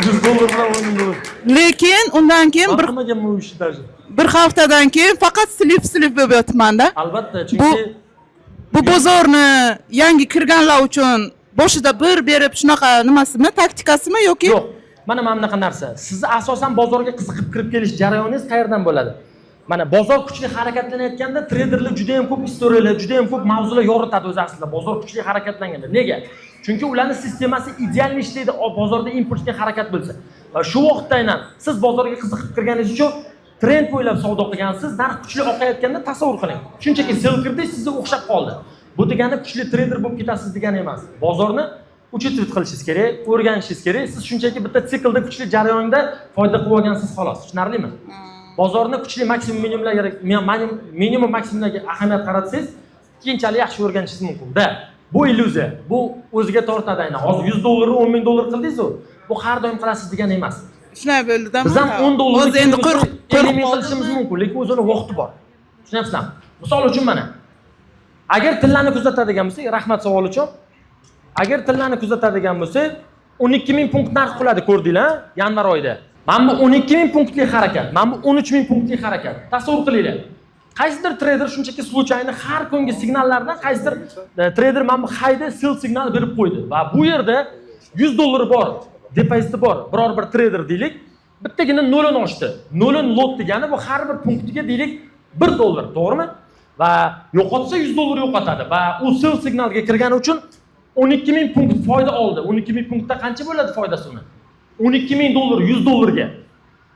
100 dollar bilan 10 ming dollar. Lekin undan keyin Man bir qilmaganman u ishni даже. bir haftadan keyin faqat слив, слив bo'lib yotibmanda. Albatta, chunki Bu bozorni yangi kirganlar uchun boshida bir berib shunaqa nimasimi, taktikasimi yoki Yo'q. Mana bunaqa narsa. Sizni asosan bozorga qiziqib kirib kelish jarayoningiz qayerdan bo'ladi? Mana bozor kuchli harakatlanayotganda treyderlar juda ham ko'p история lar, juda ham ko'p mavzular yoritadi o'zi aslida bozor kuchli harakatlanganda. Nega? Chunki ularning sistemasi ideal ishlaydi, bozorda impulsga harakat bo'lsa. Va shu vaqtda aynan siz bozorga qiziqib kirganingiz uchun trend bo'ylab savdo qilgansiz, narx kuchli oqayotganda, tasavvur qiling. Shunchaki sell kirdingiz, sizga o'xshab qoldi. Bu degani kuchli treyder bo'lib ketasiz degani emas. Bozorni учитывать qilishingiz kerak, o'rganishingiz kerak. Siz shunchaki bitta siklda kuchli jarayonda foyda qilib olgansiz, xolos. Tushunarlimi? Bozorni kuchli maksimum minimumlarga, minimum maksimumlarga ahamiyat qaratsangiz, keyinchalik yaxshi o'rganishingiz mumkin. Da, bu illyuziya. Bu o'ziga tortadi aynan. Hozir 100 dollarni 10 ming dollar qildingiz-ku. Bu har doim qilasiz degani emas. Shunday bo'ldida. Biz ham 10 dollarni Hozir endi qo'rqib 50 ming qo'rqib qilishimiz mumkin, lekin o'zini vaqti bor. Tushunyapsizlarmi? Misol uchun mana agar tillani kuzatadigan bo'lsak, rahmat savol uchun. Agar tillani kuzatadigan bo'lsak, 12 ming punkt narx quladi, ko'rdinglar, yanvar oyida. Mana bu 12 ming punktli harakat, mana bu 13 ming punktli harakat. Tasavvur qilinglar. Qaysidir treyder shunchaki случайно har kungi signallardan qaysidir treyder mana bu highda sell signal berib qo'ydi va bu yerda 100 dollar bor, depoziti bor biror bir treyder deylik, bittagina nolini ochdi. Nolin lot degani bu har bir punktiga deylik 1 dollar, to'g'rimi? Va yo'qotsa 100 dollar yo'qotadi va u sell signalga kirgani uchun 12 ming punkt foyda oldi. 12 ming punktda qancha bo'ladi foydasi uni? 12 ming dollar 100 dollarga.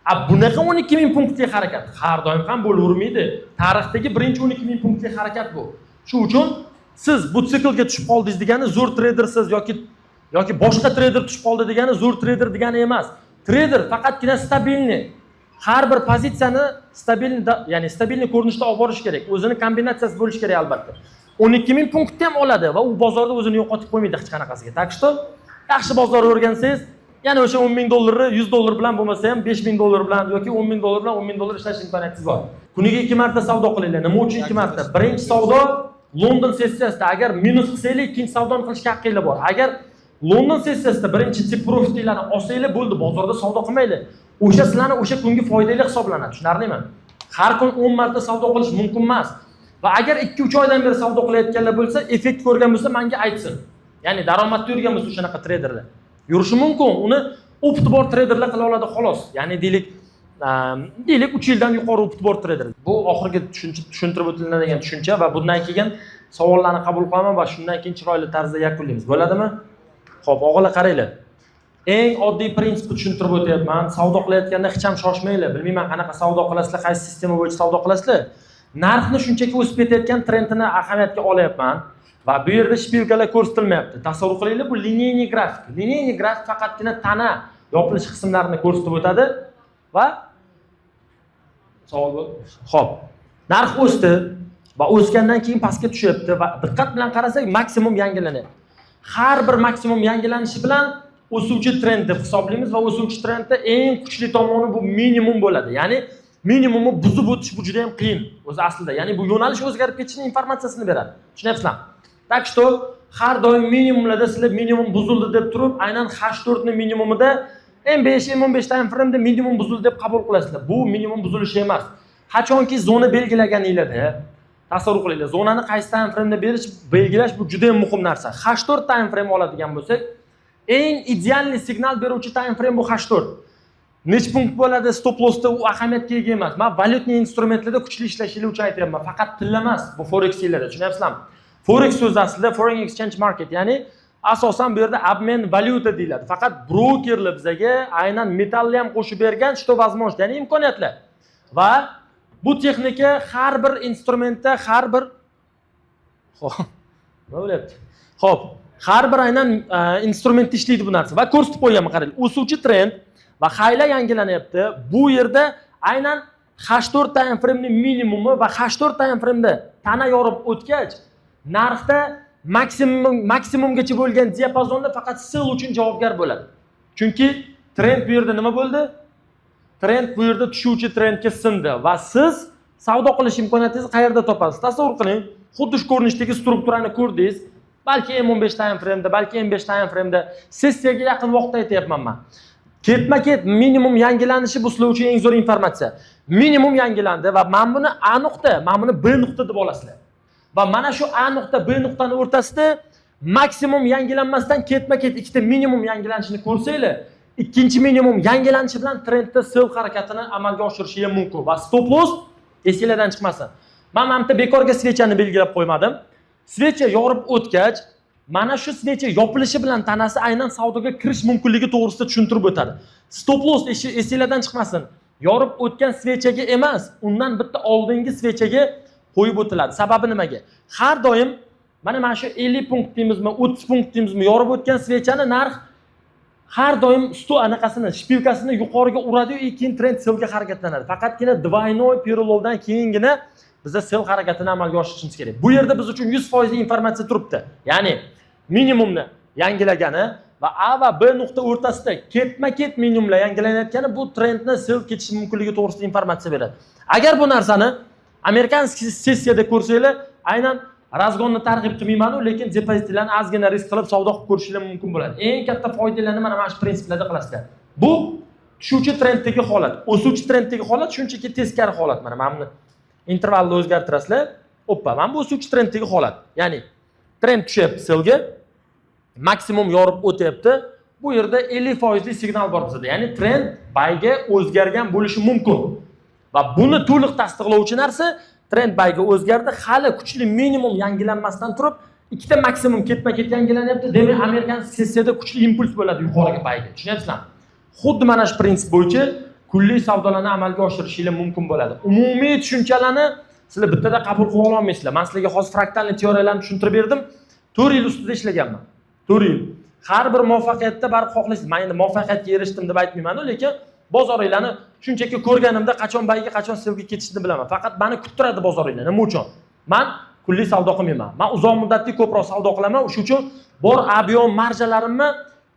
A bunaqa 12 ming punktli harakat har doim ham bo'lavermaydi. Tarixdagi birinchi 12 ming punktli harakat bu. Shu uchun siz bu siklga tushib qoldingiz degani zo'r treydersiz yoki Yoki boshqa treyder tushib qoldi degani zo'r treyder degani emas. Treyder faqatgina стабильный, har bir pozitsiyani стабильный, ya'ni стабильный ko'rinishda olib borish kerak. O'zini kombinatsiyasi bo'lishi kerak albatta. 12 000 punktni ham oladi va u bozorda o'zini yo'qotib qo'ymaydi hech qanaqasiga. Так что yaxshi bozor o'rgansangiz, yana o'sha 10 000 dollarni 100 dollar bilan bo'lmasa ham 5000 dollar bilan yoki 10 ming dollar bilan 10 ming dollar ishlash imkoniyatingiz bor. Kuniga ikki marta savdo qilinglar. Nima uchun ikki marta? Birinchi savdo London sessiyasida agar minus qilsanglar, ikkinchi savdoni qilishga haqqinglar bor. Agar London sessiyasida birinchi take profitinglarni olsanglar, bo'ldi, bozorda savdo qilmanglar. O'sha sizlarni o'sha kungi foydanglar hisoblanadi. Tushunarlimi? Har kun 10 marta savdo qilish mumkin emas. Va agar 2-3 oydan beri savdo qilayotganlar bo'lsa, effekt ko'rgan bo'lsa, menga aytsin. Ya'ni daromadda yurgan bo'lsa o'shanaqa treyderlar. Yurishi mumkin. Uni опыт i bor treyderlar qila oladi, xolos. Ya'ni deylik 3 yildan yuqori опыт i bor treyder. Bu oxirgi tushuncha, tushuntirib o'tiladigan tushuncha va bundan keyin savollarni qabul qilaman va shundan keyin chiroyli tarzda yakunlaymiz. Bo'ladimi? Xo'p, og'alar, qaranglar. Eng oddiy prinsipni tushuntirib o'tyapman. Savdo qilayotganda hech ham shoshmanglar. Bilmayman, qanaqa savdo qilasizlar, qaysi sistema bo'yicha savdo qilasizlar. Narxni shunchaki o'sib ketayotgan trendini ahamiyatga olyapman va bu yerda шпилька lar ko'rsatilmayapti. Tasavvur qilinglar, bu линейный grafik. Линейный grafik faqatgina tana yopilish qismlarini ko'rsatib o'tadi va savol bu. Xo'p. Narx o'sdi va o'sgandan keyin pastga tushyapti va diqqat bilan qarasak, maksimum yangilanyapti. Har bir maksimum yangilanishi bilan o'suvchi trend deb hisoblaymiz va o'suvchi trendda eng kuchli tomoni bu minimum bo'ladi. Ya'ni minimumni buzib o'tish bu juda ham qiyin o'zi aslida. Ya'ni bu yo'nalish o'zgarib ketishini informatsiyasini beradi. Tushunyapsizlarmi? Так что har doim minimumlarda sizlar minimum buzildi deb turib, aynan H4 ni minimumida M5, M15 time frame'da minimum buzildi deb qabul qilasizlar. Bu minimum buzilishi emas. Qachonki zona belgilaganinglarda, tasavvur qilinglar, zonani qaysi time frame'da berish, belgilash bu juda ham muhim narsa. H4 time frame oladigan bo'lsak, eng идеальный signal beruvchi time frame bu H4. Nechi punkt bo'ladi stop lossda, u ahamiyatga ega emas. Man валютный instrumentlarda kuchli ishlashinglar uchun aytyapman. Faqat tilla emas, bu forexlarda, tushunyapsizlarmi? Forex so'zi aslida foreign exchange market, ya'ni asosan bu yerda обмен valyuta deyiladi. Faqat brokerlar bizaga aynan metallni ham qo'shib bergan, что возможно, ya'ni imkoniyatlar. Va bu texnika har bir instrumentda, har bir, xo'p, nima bo'lyapti? Xo'p, har bir aynan instrumentda ishlaydi bu narsa va ko'rsatib qo'yganman, qarang. O'suvchi trend va highlar yangilanyapti. Bu yerda aynan H4 time frame'ning minimumi va H4 time frame'da tana yorib o'tgach, narxda maksimumgacha bo'lgan diapazonda faqat sell uchun javobgar bo'ladi. Chunki trend bu yerda nima bo'ldi? Trend bu yerda tushuvchi trendga sindi va siz savdo qilish imkoniyatingizni qayerda topasiz? Tasavvur qiling, xuddi shu ko'rinishdagi strukturani ko'rdingiz. Balki M15 time frame'da, balki M5 time frame'da, sessiyaga yaqin vaqtda aytyapman man. Ketma-ket minimum yangilanishi bu sizlar uchun eng zo'r informatsiya. Minimum yangilandi va mana buni A nuqta, mana buni B nuqta deb olasizlar. Va mana shu A nuqta, B nuqtani o'rtasida maksimum yangilanmasdan ketma-ket ikkita minimum yangilanishini ko'rsanglar, ikkinchi minimum yangilanishi bilan trendda sell harakatini amalga oshirishi ham mumkin va stop loss esinglardan chiqmasin. Man mana bitta bekorga свеча ni belgilab qo'ymadim. Свеча yorib o'tgach, mana shu свеча yopilishi bilan tanasi aynan savdoga kirish mumkinligi to'g'risida tushuntirib o'tadi. Stop loss esinglardan chiqmasin. Yorib o'tgan свеча ga emas, undan bitta oldingi свеча ga qo'yib o'tiladi. Sababi nimaga? Har doim mana shu 50 punkt deymizmi, 30 punkt deymizmi, yorib o'tgan свеча ni narx har doim sto anaqasini, шпилька sini yuqoriga uradi-yu, keyin trend sellga harakatlanadi. Faqatgina двойной перелом dan keyingina biza sell harakatini amalga oshirishimiz kerak. Bu yerda biz uchun 100% informatsiya turibdi. Ya'ni minimumni yangilagani va A va B nuqta o'rtasida ketma-ket minimumlar yangilanayotgani bu trendni sell ketishi mumkinligi to'g'risida informatsiya beradi. Agar bu narsani американский sessiyada ko'rsanglar, aynan разгон ni targ'ib qilmayman-u, lekin depozitlarni ozgina risk qilib savdo qilib ko'rishinglar mumkin bo'ladi. Eng katta foydalarni mana shu prinsiplarda qilasizlar. Bu tushuvchi trenddagi holat. O'suvchi trenddagi holat shunchaki teskari holat. Mana buni intervalni o'zgartirasizlar. Oppa, mana bu o'suvchi trenddagi holat. Ya'ni trend tushyapti sellga, maksimum yorib o'tyapti. Bu yerda 50 foizli signal bor bizada. Ya'ni trend buyga o'zgargan bo'lishi mumkin. Va buni to'liq tasdiqlovchi narsa trend buyga o'zgardi. Hali kuchli minimum yangilanmasdan turib, ikkita maksimum ketma-ket yangilanyapti. Demak, amerikan sessiyada kuchli impuls bo'ladi yuqoriga, buyga. Tushunyapsizlarmi? Xuddi mana shu prinsip bo'yicha kunlik savdolarni amalga oshirishinglar mumkin bo'ladi. Umumiy tushunchalarni sizlar bittada qabul qila olmaysizlar. Men sizlarga hozir фрактальный teoriyalarni tushuntirib berdim. 4 yil ustida ishlaganman. 4 yil. Har bir muvaffaqiyatda baribir xohlaysiz. Man endi muvaffaqiyatga erishdim deb aytmaymanu, lekin bozoringlarni shunchaki ko'rganimda qachon buyga, qachon sellga ketishini bilaman. Faqat mani kuttiradi bozoringlar. Nima uchun? Man kunlik savdo qilmayman, man uzoq muddatli ko'proq savdo qilaman. O'sha uchun bor объем marjalarimni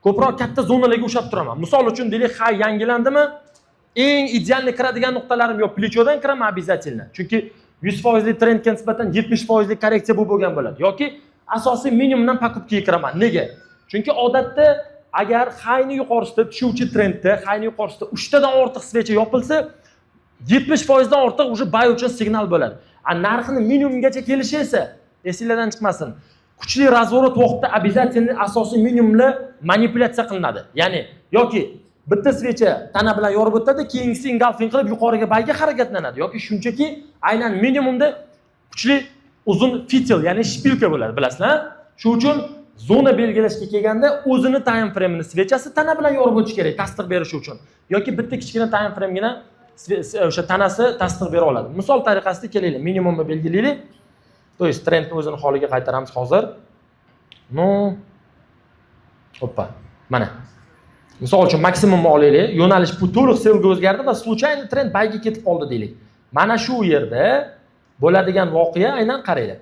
ko'proq katta zonalarga ushlab turaman. Misol uchun, deylik, high yangilandimi, eng идеальный kiradigan nuqtalarim yo плечо dan kiraman обязательно, chunki 100 foizli trendga nisbatan 70 foizli korreksiya bu bo'lgan bo'ladi, yoki asosiy minimumdan покупка ga kiraman. Nega? Chunki odatda agar highni yuqorisida, tushuvchi trendda highni yuqorisida uchtadan ortiq свеча yopilsa, 70 foizdan ortiq уже buy uchun signal bo'ladi. A narxini minimumgacha kelishi esa, esinglardan chiqmasin, kuchli разворот vaqtida обязательно asosiy minimumlar manipulyatsiya qilinadi. Ya'ni yoki bitta свеча tana bilan yorib o'tadi, keyingisi engulfing qilib yuqoriga buyga harakatlanadi, yoki shunchaki aynan minimumda kuchli uzun фитиль, ya'ni шпилька bo'ladi, bilasizlar. Shu uchun zona belgilashga kelganda o'zini time frame'ini свеча si tana bilan yorib o'tishi kerak tasdiq berishi uchun, yoki bitta kichkina time framegina o'sha tanasi tasdiq bera oladi. Misol tariqasida kelaylik, minimumni belgilaylik, то есть trendni o'zini holiga qaytaramiz hozir. Ну, oppa, mana, misol uchun, maksimumni olaylik. Yo'nalish bu to'liq sellga o'zgardi va случайно trend buyga ketib qoldi deylik. Mana shu yerda bo'ladigan voqea aynan, qaranglar,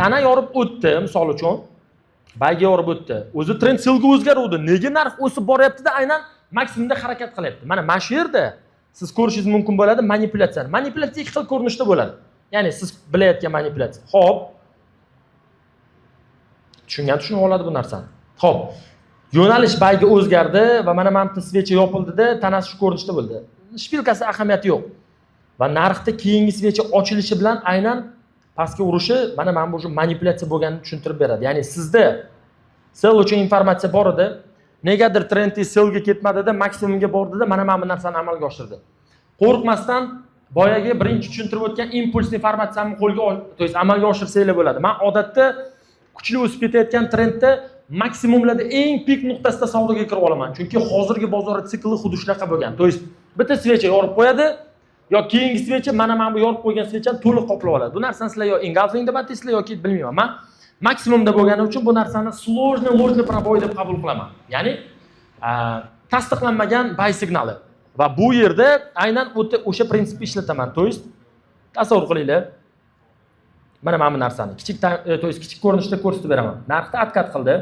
tana yorib o'tdi, misol uchun, buyga yorib o'tdi. O'zi trend sellga o'zgaruvdi, nega narx o'sib boryaptida aynan maksimumda harakat qilyapti? Mana shu yerda siz ko'rishingiz mumkin bo'ladi manipulyatsiyani. Manipulyatsiya ikki xil ko'rinishda bo'ladi, ya'ni siz bilayotgan manipulyatsiya. Ho'p, tushungan tushunib oladi bu narsani. Ho'p, yo'nalish buyga o'zgardi va mana bu yerda свеча yopildida, tanasi shu ko'rinishda bo'ldi, шпилька si ahamiyati yo'q va narxda keyingi свеча ochilishi bilan aynan pastga urishi mana bu уже manipulyatsiya bo'lganini tushuntirib beradi. Ya'ni sizda sell uchun informatsiya bor edi, negadir trendingiz sellga ketmadida, maksimumga bordida, mana bu narsani amalga oshirdi. Qo'rqmasdan boyagi birinchi tushuntirib o'tgan impulsli formatsiyamni qo'lga то есть amalga oshirsanglar bo'ladi. Man odatda kuchli o'sib ketayotgan trendda maksimumlarda, eng pik nuqtasida savdoga kirib olaman, chunki hozirgi bozor sikli xuddi shunaqa bo'lgan. То есть bitta свеча yorib qo'yadi yo keyingi свеча mana bu yorib qo'ygan свеча ni to'liq qoplab oladi. Bu narsani sizlar yo engulfing deb ataysizlar yoki bilmayman. Man maksimumda bo'lgani uchun bu narsani сложный ложный пробой deb qabul qilaman, ya'ni tasdiqlanmagan buy signali. Va bu yerda aynan o'ta o'sha prinsipni ishlataman. То есть tasavvur qilinglar, mana bu narsani kichik то есть kichik ko'rinishda ko'rsatib beraman. Narxda откат qildi,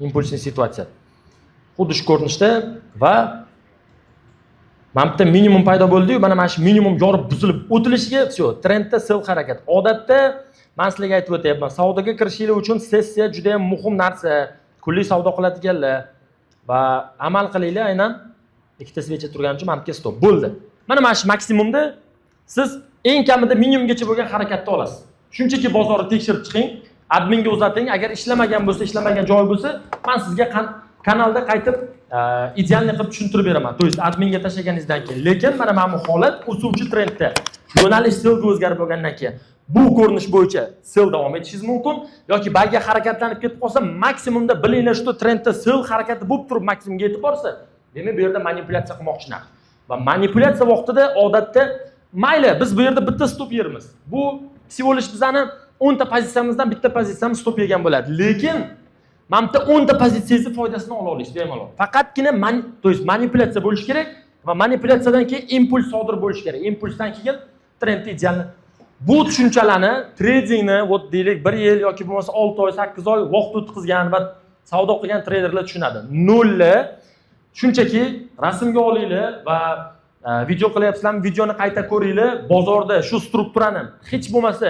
импульсный situatsiya xuddi shu ko'rinishda va mana bu yerda minimum paydo bo'ldiyu, mana shu minimum yorib buzilib o'tilishiga, все, trendda sell harakat. Odatda man sizlarga aytib o'tyapman, savdoga kirishinglar uchun sessiya juda yam muhim narsa. Kunlik savdo qiladiganlar va amal qilinglar, aynan ikkita свеча turgani uchun mana bu yerga stop bo'ldi. Mana shu maksimumda siz eng kamida minimumgacha bo'lgan harakatni olasiz. Shunchaki bozorni tekshirib chiqing, adminga uzating. Agar ishlamagan bo'lsa, ishlamagan joyi bo'lsa, man sizga kanalda qaytib идеальный qilib tushuntirib beraman, то есть adminga tashlaganingizdan keyin. Lekin mana bu holat o'suvchi trendda yo'nalish sellga o'zgarib bo'lgandan keyin bu ko'rinish bo'yicha sell davom etishingiz mumkin yoki buyga harakatlanib ketib qolsa, maksimumda bilinglar, что trendda sell harakati bo'lib turib maksimumga yetib borsa, demak, bu yerda manipulyatsiya qilmoqchi narx. Va manipulyatsiya vaqtida odatda, mayli, biz bu yerda bitta stop yermiz, bu всего лишь bizani 10 ta pozitsiyamizdan bitta pozitsiyamiz stop yegan bo'ladi, lekin mana bu yerda 10 ta pozitsiyangizni foydasini ola olasiz bemalol. Faqatgina то есть manipulyatsiya bo'lishi kerak va manipulyatsiyadan keyin impuls sodir bo'lishi kerak. Impulsdan keyin trendni идеальный. Bu tushunchalarni, tradingni, вот deylik, bir yil yoki bo'lmasa 6 oy, 8 oy vaqt o'tkazgan va savdo qilgan treyderlar tushunadi. Nolli shunchaki rasmga olinglar va video qilyapsizlarmi, videoni qayta ko'ringlar. Bozorda shu strukturani hech bo'lmasa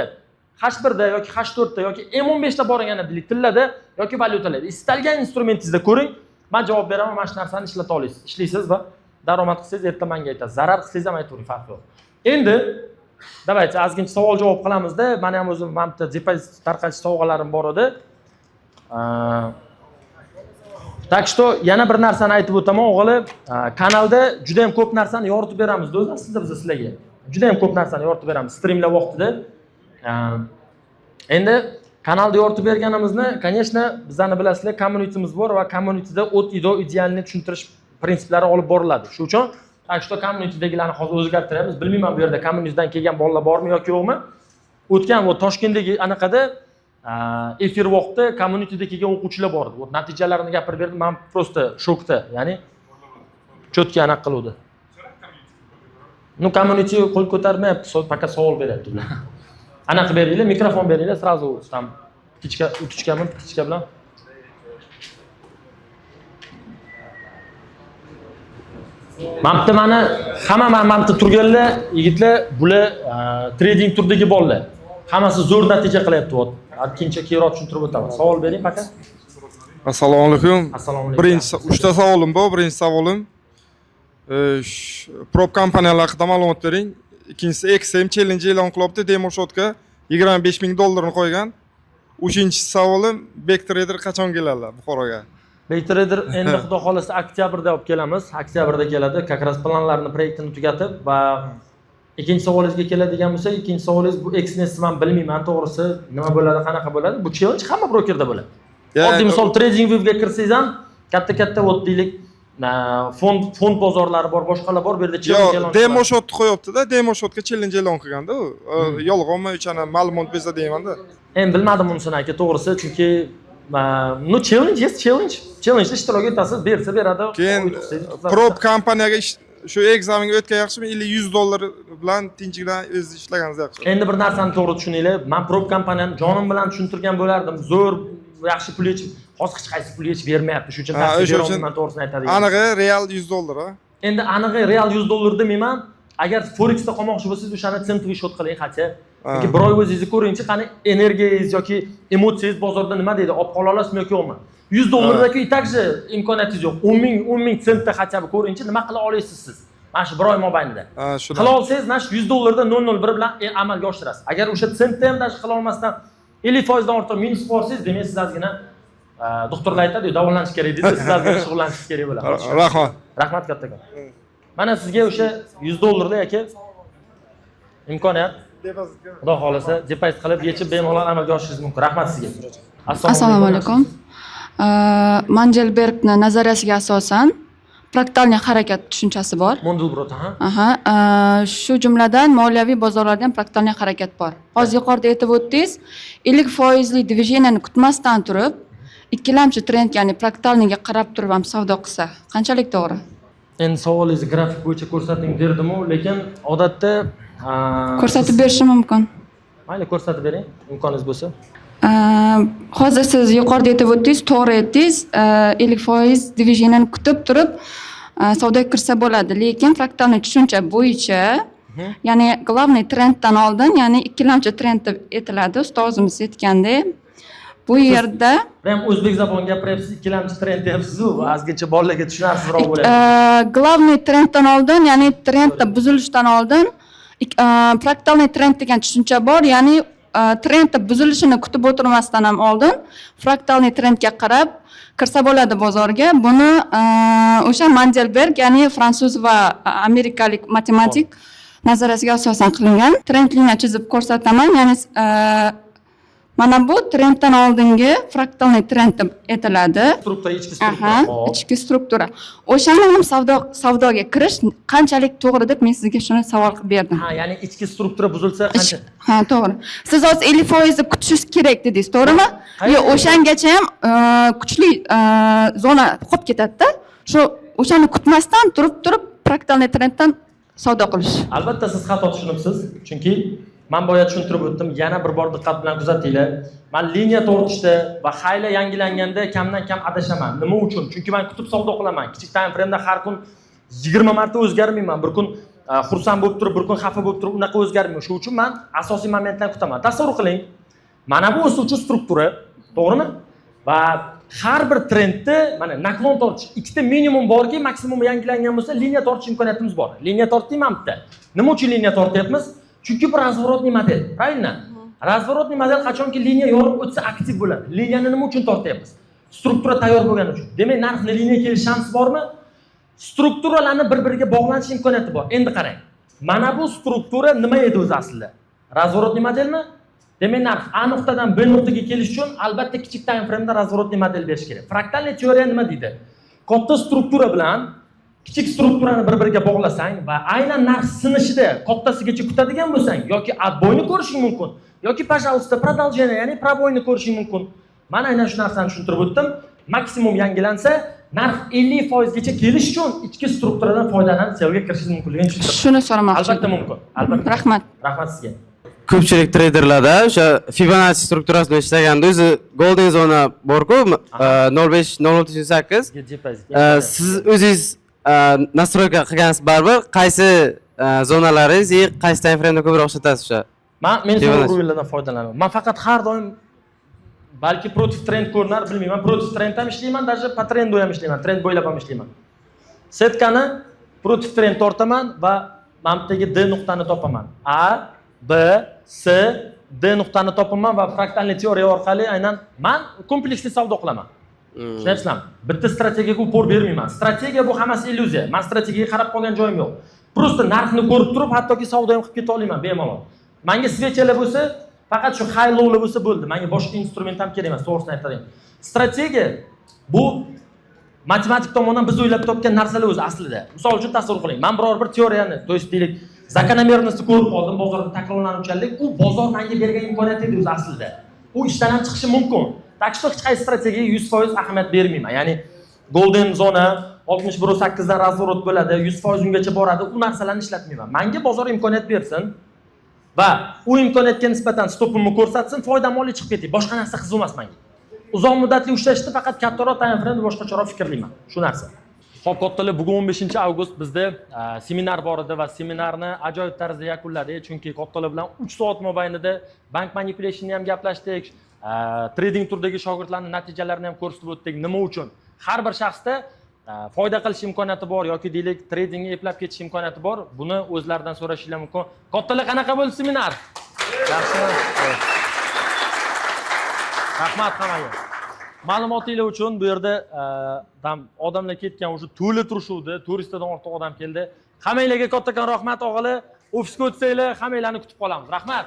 H1da yoki H4da yoki M15da borgan, deylik, tillada yoki valyutalarda istalgan instrumentingizda ko'ring, man javob beraman, mana shu narsani ishlata olasiz, ishlaysiz va daromad qilsangiz, erta manga aytasiz, zarar qilsangiz ham aytavering, farqi yo'q. Endi давайте ozgincha savol javob qilamizda. Mani ham o'zim mana bitta depozit tarqatish sovg'alarim bor edi. Так что yana bir narsani aytib o'taman, o'g'li, kanalda juda yam ko'p narsani yoritib beramiz o'zi aslida. Biz sizlarga juda yam ko'p narsani yoritib beramiz strimlar vaqtida. Endi kanalda yoritib berganimizni, конечно, bizani bilasizlar, communitymiz bor va communityda от и до идеальный tushuntirish prinsiplari olib boriladi. Shu uchun, так что communitydagilarni hozir o'zgartiramiz. Bilmayman, bu yerda communitydan kelgan bolalar bormi yoki yo'qmi. O'tgan bu Toshkentdagi anaqada Efir vaqti communityda kelgan o'quvchilar bor edi. Вот natijalarini gapirib berdi, man просто shokda, ya'ni четкий anaqa qiluvdi. Ну, community qo'l ko'tarmayapti, пока savol beryapti ular. Anaqa beringlar, mikrofon beringlar, сразу там птичка, уточка mi, птичка bilan. Mana bitta mani hamma mana bitta turganlar, yigitlar, bular trading turdagi bolalar. Hammasi zo'r natija qilyapti. Вот. Keyincha keyinroq tushuntirib o'taman. Savol bering пока. Assalomu alaykum. Assalomu alaykum. Birinchi uchta savolim bor. Birinchi savolim prop kompaniyalar haqida ma'lumot bering. Ikkinchisi, XM challenge e'lon qilyapti, демо счёт ga 25 ming dollarni qo'ygan. Uchinchi savolim, Bek Trader qachon keladilar Buxoroga? Bek Trader endi xudo xohlasa oktyabrda olib kelamiz. Oktyabrda keladi. Как раз planlarni, proyektini tugatib. Va ikkinchi savolingizga keladigan bo'lsak, ikkinchi savolingiz bu Exness, man bilmayman to'g'risi, nima bo'ladi, qanaqa bo'ladi. Bu challenge hamma brokerda bo'ladi. Oddiy misol, TradingViewga kirsangiz ham katta katta, вот deylik, fond bozorlari bor, boshqalar bor, bu yerda challenge Yo'q, e'lon demo qiladi. счёт ni qo'yapti-da, demo счёт ga challenge e'lon qilganda u. Yolg'onmi, o'shani ma'lumot bersa deymanda. Endi bilmadim unisini, aka, to'g'risi, chunki ну, challenge есть challenge. Challengeda ishtirok etasiz, bersa beradi. Keyin yutqizsangiz yutqizasiz. prop kompaniyaga shu ekzamenga o'tgan yaxshimi или 100 dollar bilan tinchlikdan o'zingiz ishlaganingiz yaxshi? Endi bir narsani to'g'ri tushuninglar. Man prop kompaniyani jonim bilan tushuntirgan bo'lardim. Zo'r, yaxshi pul yechib, hozir hech qaysi pul yechib bermayapti. Shuning uchun Ha, tavsiya o'sha bera uchun olmayman, to'g'risini aytadigan. Anig'i real 100 dollar, ha? Endi anig'i real 100 dollar demayman. Agar Forexda qolmoqchi bo'lsangiz, o'shani центовый счёт qiling, хотя. Chunki bir oy o'zingizni ko'ringchi, qani energiyangiz yoki emotsiyangiz bozorda nima deydi, olib qola olasizmi yoki yo'qmi? 100 dollardagi и также imkoniyatingiz yo'q. 10 ming, 10 ming sentda хотя бы ko'ringchi, nima qila olasiz siz? Mana shu bir oy mobaynida. Ha, shuni. Qila olsangiz, mana shu 100 dollarda 0.01 bilan amalga oshirasiz. Agar o'sha sentda ham даже qila olmasdan 50% dan ortiq minus qilib olsangiz, demak siz ozgina, doktorlar aytadi, davolanish kerak deydi, siz ozgina shug'ullanishingiz kerak bo'ladi. Rahmat. Rahmat kattakon. Mana sizga o'sha 100 dollarlik, aka, imkoniyat. Xudo xohlasa, depozit qilib, yechib bemalol amalga oshirishingiz mumkin. Rahmat sizga. Assalomu alaykum. Mandelbergni nazariyasiga asosan фрактальный harakat tushunchasi bor. Mandelbrot, ha? Aha, shu jumladan moliyaviy bozorlarda ham фрактальный harakat bor. Hozir yuqorida aytib o'tdingiz, 50 foizli движение ni kutmasdan turib, ikkilamchi trend, ya'ni фрактальный ga qarab turib ham savdo qilsa, qanchalik to'g'ri? Endi savolingizni grafik bo'yicha ko'rsating derdimu, lekin odatda Ko'rsatib siz- berishim mumkin. Mayli, ko'rsatib bering, imkoningiz bo'lsa. Hozir siz yuqorida aytib o'tdingiz, to'g'ri aytdingiz, 50% движение ni kutib turib savdoga kirsa bo'ladi, lekin фрактальный tushuncha bo'yicha, ya'ni главный trenddan oldin, ya'ni ikkilamchi trend deb aytiladi, ustozimiz aytgandek, bu yerda Prям o'zbek zabon gapiryapsiz, ikkilamchi trend deyapsiz-u, ozgincha bolalarga tushunarsizroq bo'ladi. Главный trenddan oldin, ya'ni trendda buzilishdan oldin фрактальный trend degan tushuncha bor, ya'ni trendda buzilishini kutib o'tirmasdan ham oldin фрактальный trendga qarab kirsa bo'ladi bozorga. Buni o'sha Mandelberg, ya'ni fransuz va amerikalik matematik nazariyasiga asosan qilingan. Trend liniya chizib ko'rsataman, ya'ni mana bu trenddan oldingi фрактальный trend deb aytiladi. Struktura, ichki struktura. Aha, Hop. ichki struktura. O'shani ham savdoga kirish qanchalik to'g'ri deb men sizga shuni savol qilib berdim. Ha, ya'ni ichki struktura buzilsa qancha? Ha, to'g'ri. Siz hozir 50% deb kutishingiz kerak dedingiz, to'g'rimi? Qayerda? Yo'q, o'shangacha ham kuchli zona qolib ketadi-da. Shu o'shani kutmasdan turib фрактальный trenddan savdo qilish. Albatta siz xato tushunibsiz, chunki man boya tushuntirib o'tdim, yana bir bor diqqat bilan kuzatinglar. Man liniya tortishda va highlar yangilanganda kamdan kam adashaman. Nima uchun? Chunki man kutib savdo qilaman. Kichik time frame'da har kun 20 marta o'zgarmayman. Bir kun xursand bo'lib turib, bir kun xafa bo'lib turib, unaqa o'zgarmayman. Shuning uchun man asosiy momentdan kutaman. Tasavvur qiling. Mana bu o'suvchi struktura, to'g'rimi? Va har bir trendni mana наклон tortish, ikkita minimum borki, maksimum yangilangan bo'lsa, liniya tortish imkoniyatimiz bor. Liniya tortdikmi bitta? Nima uchun liniya tortyapmiz? Chunki bu разворотный model, правильно? Разворотный model qachonki liniya yorib o'tsa aktiv bo'ladi. Liniyani nima uchun tortyapmiz? Struktura tayyor bo'lgani uchun. Demak, narxni liniya kelish shansi bormi? Strukturalarni bir-biriga bog'lanish imkoniyati bor. Endi qarang. Mana bu struktura nima edi o'zi aslida? Разворотный modelmi? Demak, narx A nuqtadan B nuqtaga kelish uchun albatta kichik time frame'da разворотный model berish kerak. Фрактальный теория nima deydi? Katta struktura bilan Kichik strukturani bir biriga bog'lasang va aynan narx sinishida kattasigacha kutadigan bo'lsang, yoki отбой ni ko'rishing mumkin, yoki, пожалуйста, продолжение, ya'ni пробой ni ko'rishing mumkin. Man aynan shu narsani tushuntirib o'tdim. Maksimum yangilansa, narx 50 foizgacha kelish uchun ichki strukturadan foydalanib, sellga kirishingiz mumkinligini tushuntirdim. Shuni so'ramoqchi Albatta edim. mumkin, albatta. Rahmat. Rahmat sizga. Ko'pchilik treyderlarda o'sha Fibonacci strukturasida ishlaganda o'zi golden zona borku, 0.5, 0.68. Depozit. Siz o'zingiz настройка qilgansiz baribir, qaysi zonalaringiz и qaysi time frame'da ko'proq ishlatasiz o'sha? Man Fibonacci. уровень lardan foydalanaman. Man faqat har doim, balki против trend ko'rinar, bilmayman, против trend ham ishlayman, даже по тренду ham ishlayman, trend bo'ylab ham ishlayman. Сетка ni против trend tortaman va mana bu yerdagi D nuqtani topaman. A, B, C, D nuqtani topaman va фрактальный теория orqali aynan man kompleksli savdo qilaman. Tushunyapsizlarmi? Bitta strategiyaga упор bermayman. Strategiya bu hammasi illyuziya. Man strategiyaga qarab qolgan joyim yo'q. Просто narxni ko'rib turib, hattoki savdo ham qilib keta olaman bemalol. Manga свеча lar bo'lsa, faqat shu high lowlar bo'lsa bo'ldi. Manga boshqa instrument ham kerak emas, to'g'risini aytadigan. Strategiya bu matematik tomondan biz o'ylab topgan narsalar o'zi aslida. Misol uchun, tasavvur qiling. Man biror bir teoriyani, то есть deylik, закономерность ni ko'rib qoldim, bozorda takrorlanuvchanlik, u bozor menga bergan imkoniyat edi o'zi aslida. U ishdan ham chiqishi mumkin. Так что hech qaysi strategiyaga 100% ahamiyat bermayman. Ya'ni golden zona 61.8 dan разворот bo'ladi, 100% ungacha boradi, u narsalarni ishlatmayman. Menga bozor imkoniyat bersin va u imkoniyatga nisbatan stopimni ko'rsatsin, foydamni olib chiqib ketay. Boshqa narsa qiziq emas menga. Uzoq muddatli ushlashda faqat kattaroq time frame, boshqacharoq fikrlayman. Shu narsa. Xo'p, kattalar, bugun 15 avgust bizda seminar bor edi va seminarni ajoyib tarzda yakunladik, chunki kattalar bilan 3 soat mobaynida bank manipulationni ham gaplashdik, trading turdagi shogirdlarning natijalarini ham ko'rsatib o'tdik. Nima uchun har bir shaxsda foyda qilish imkoniyati bor yoki, deylik, tradingni eplab ketish imkoniyati bor. Buni o'zlaridan so'rashinglar mumkin. Kattalar, qanaqa bo'ldi seminar? Yaxshimi? Rahmat hammaga. Ma'lumotinglar uchun, bu yerda dam odamlar ketgan, уже to'la turishuvdi, 400 tadan ortiq odam keldi. Hammanglarga kattakon rahmat, og'alar. Ofisga o'tsanglar, hammanglarni kutib qolamiz. Rahmat.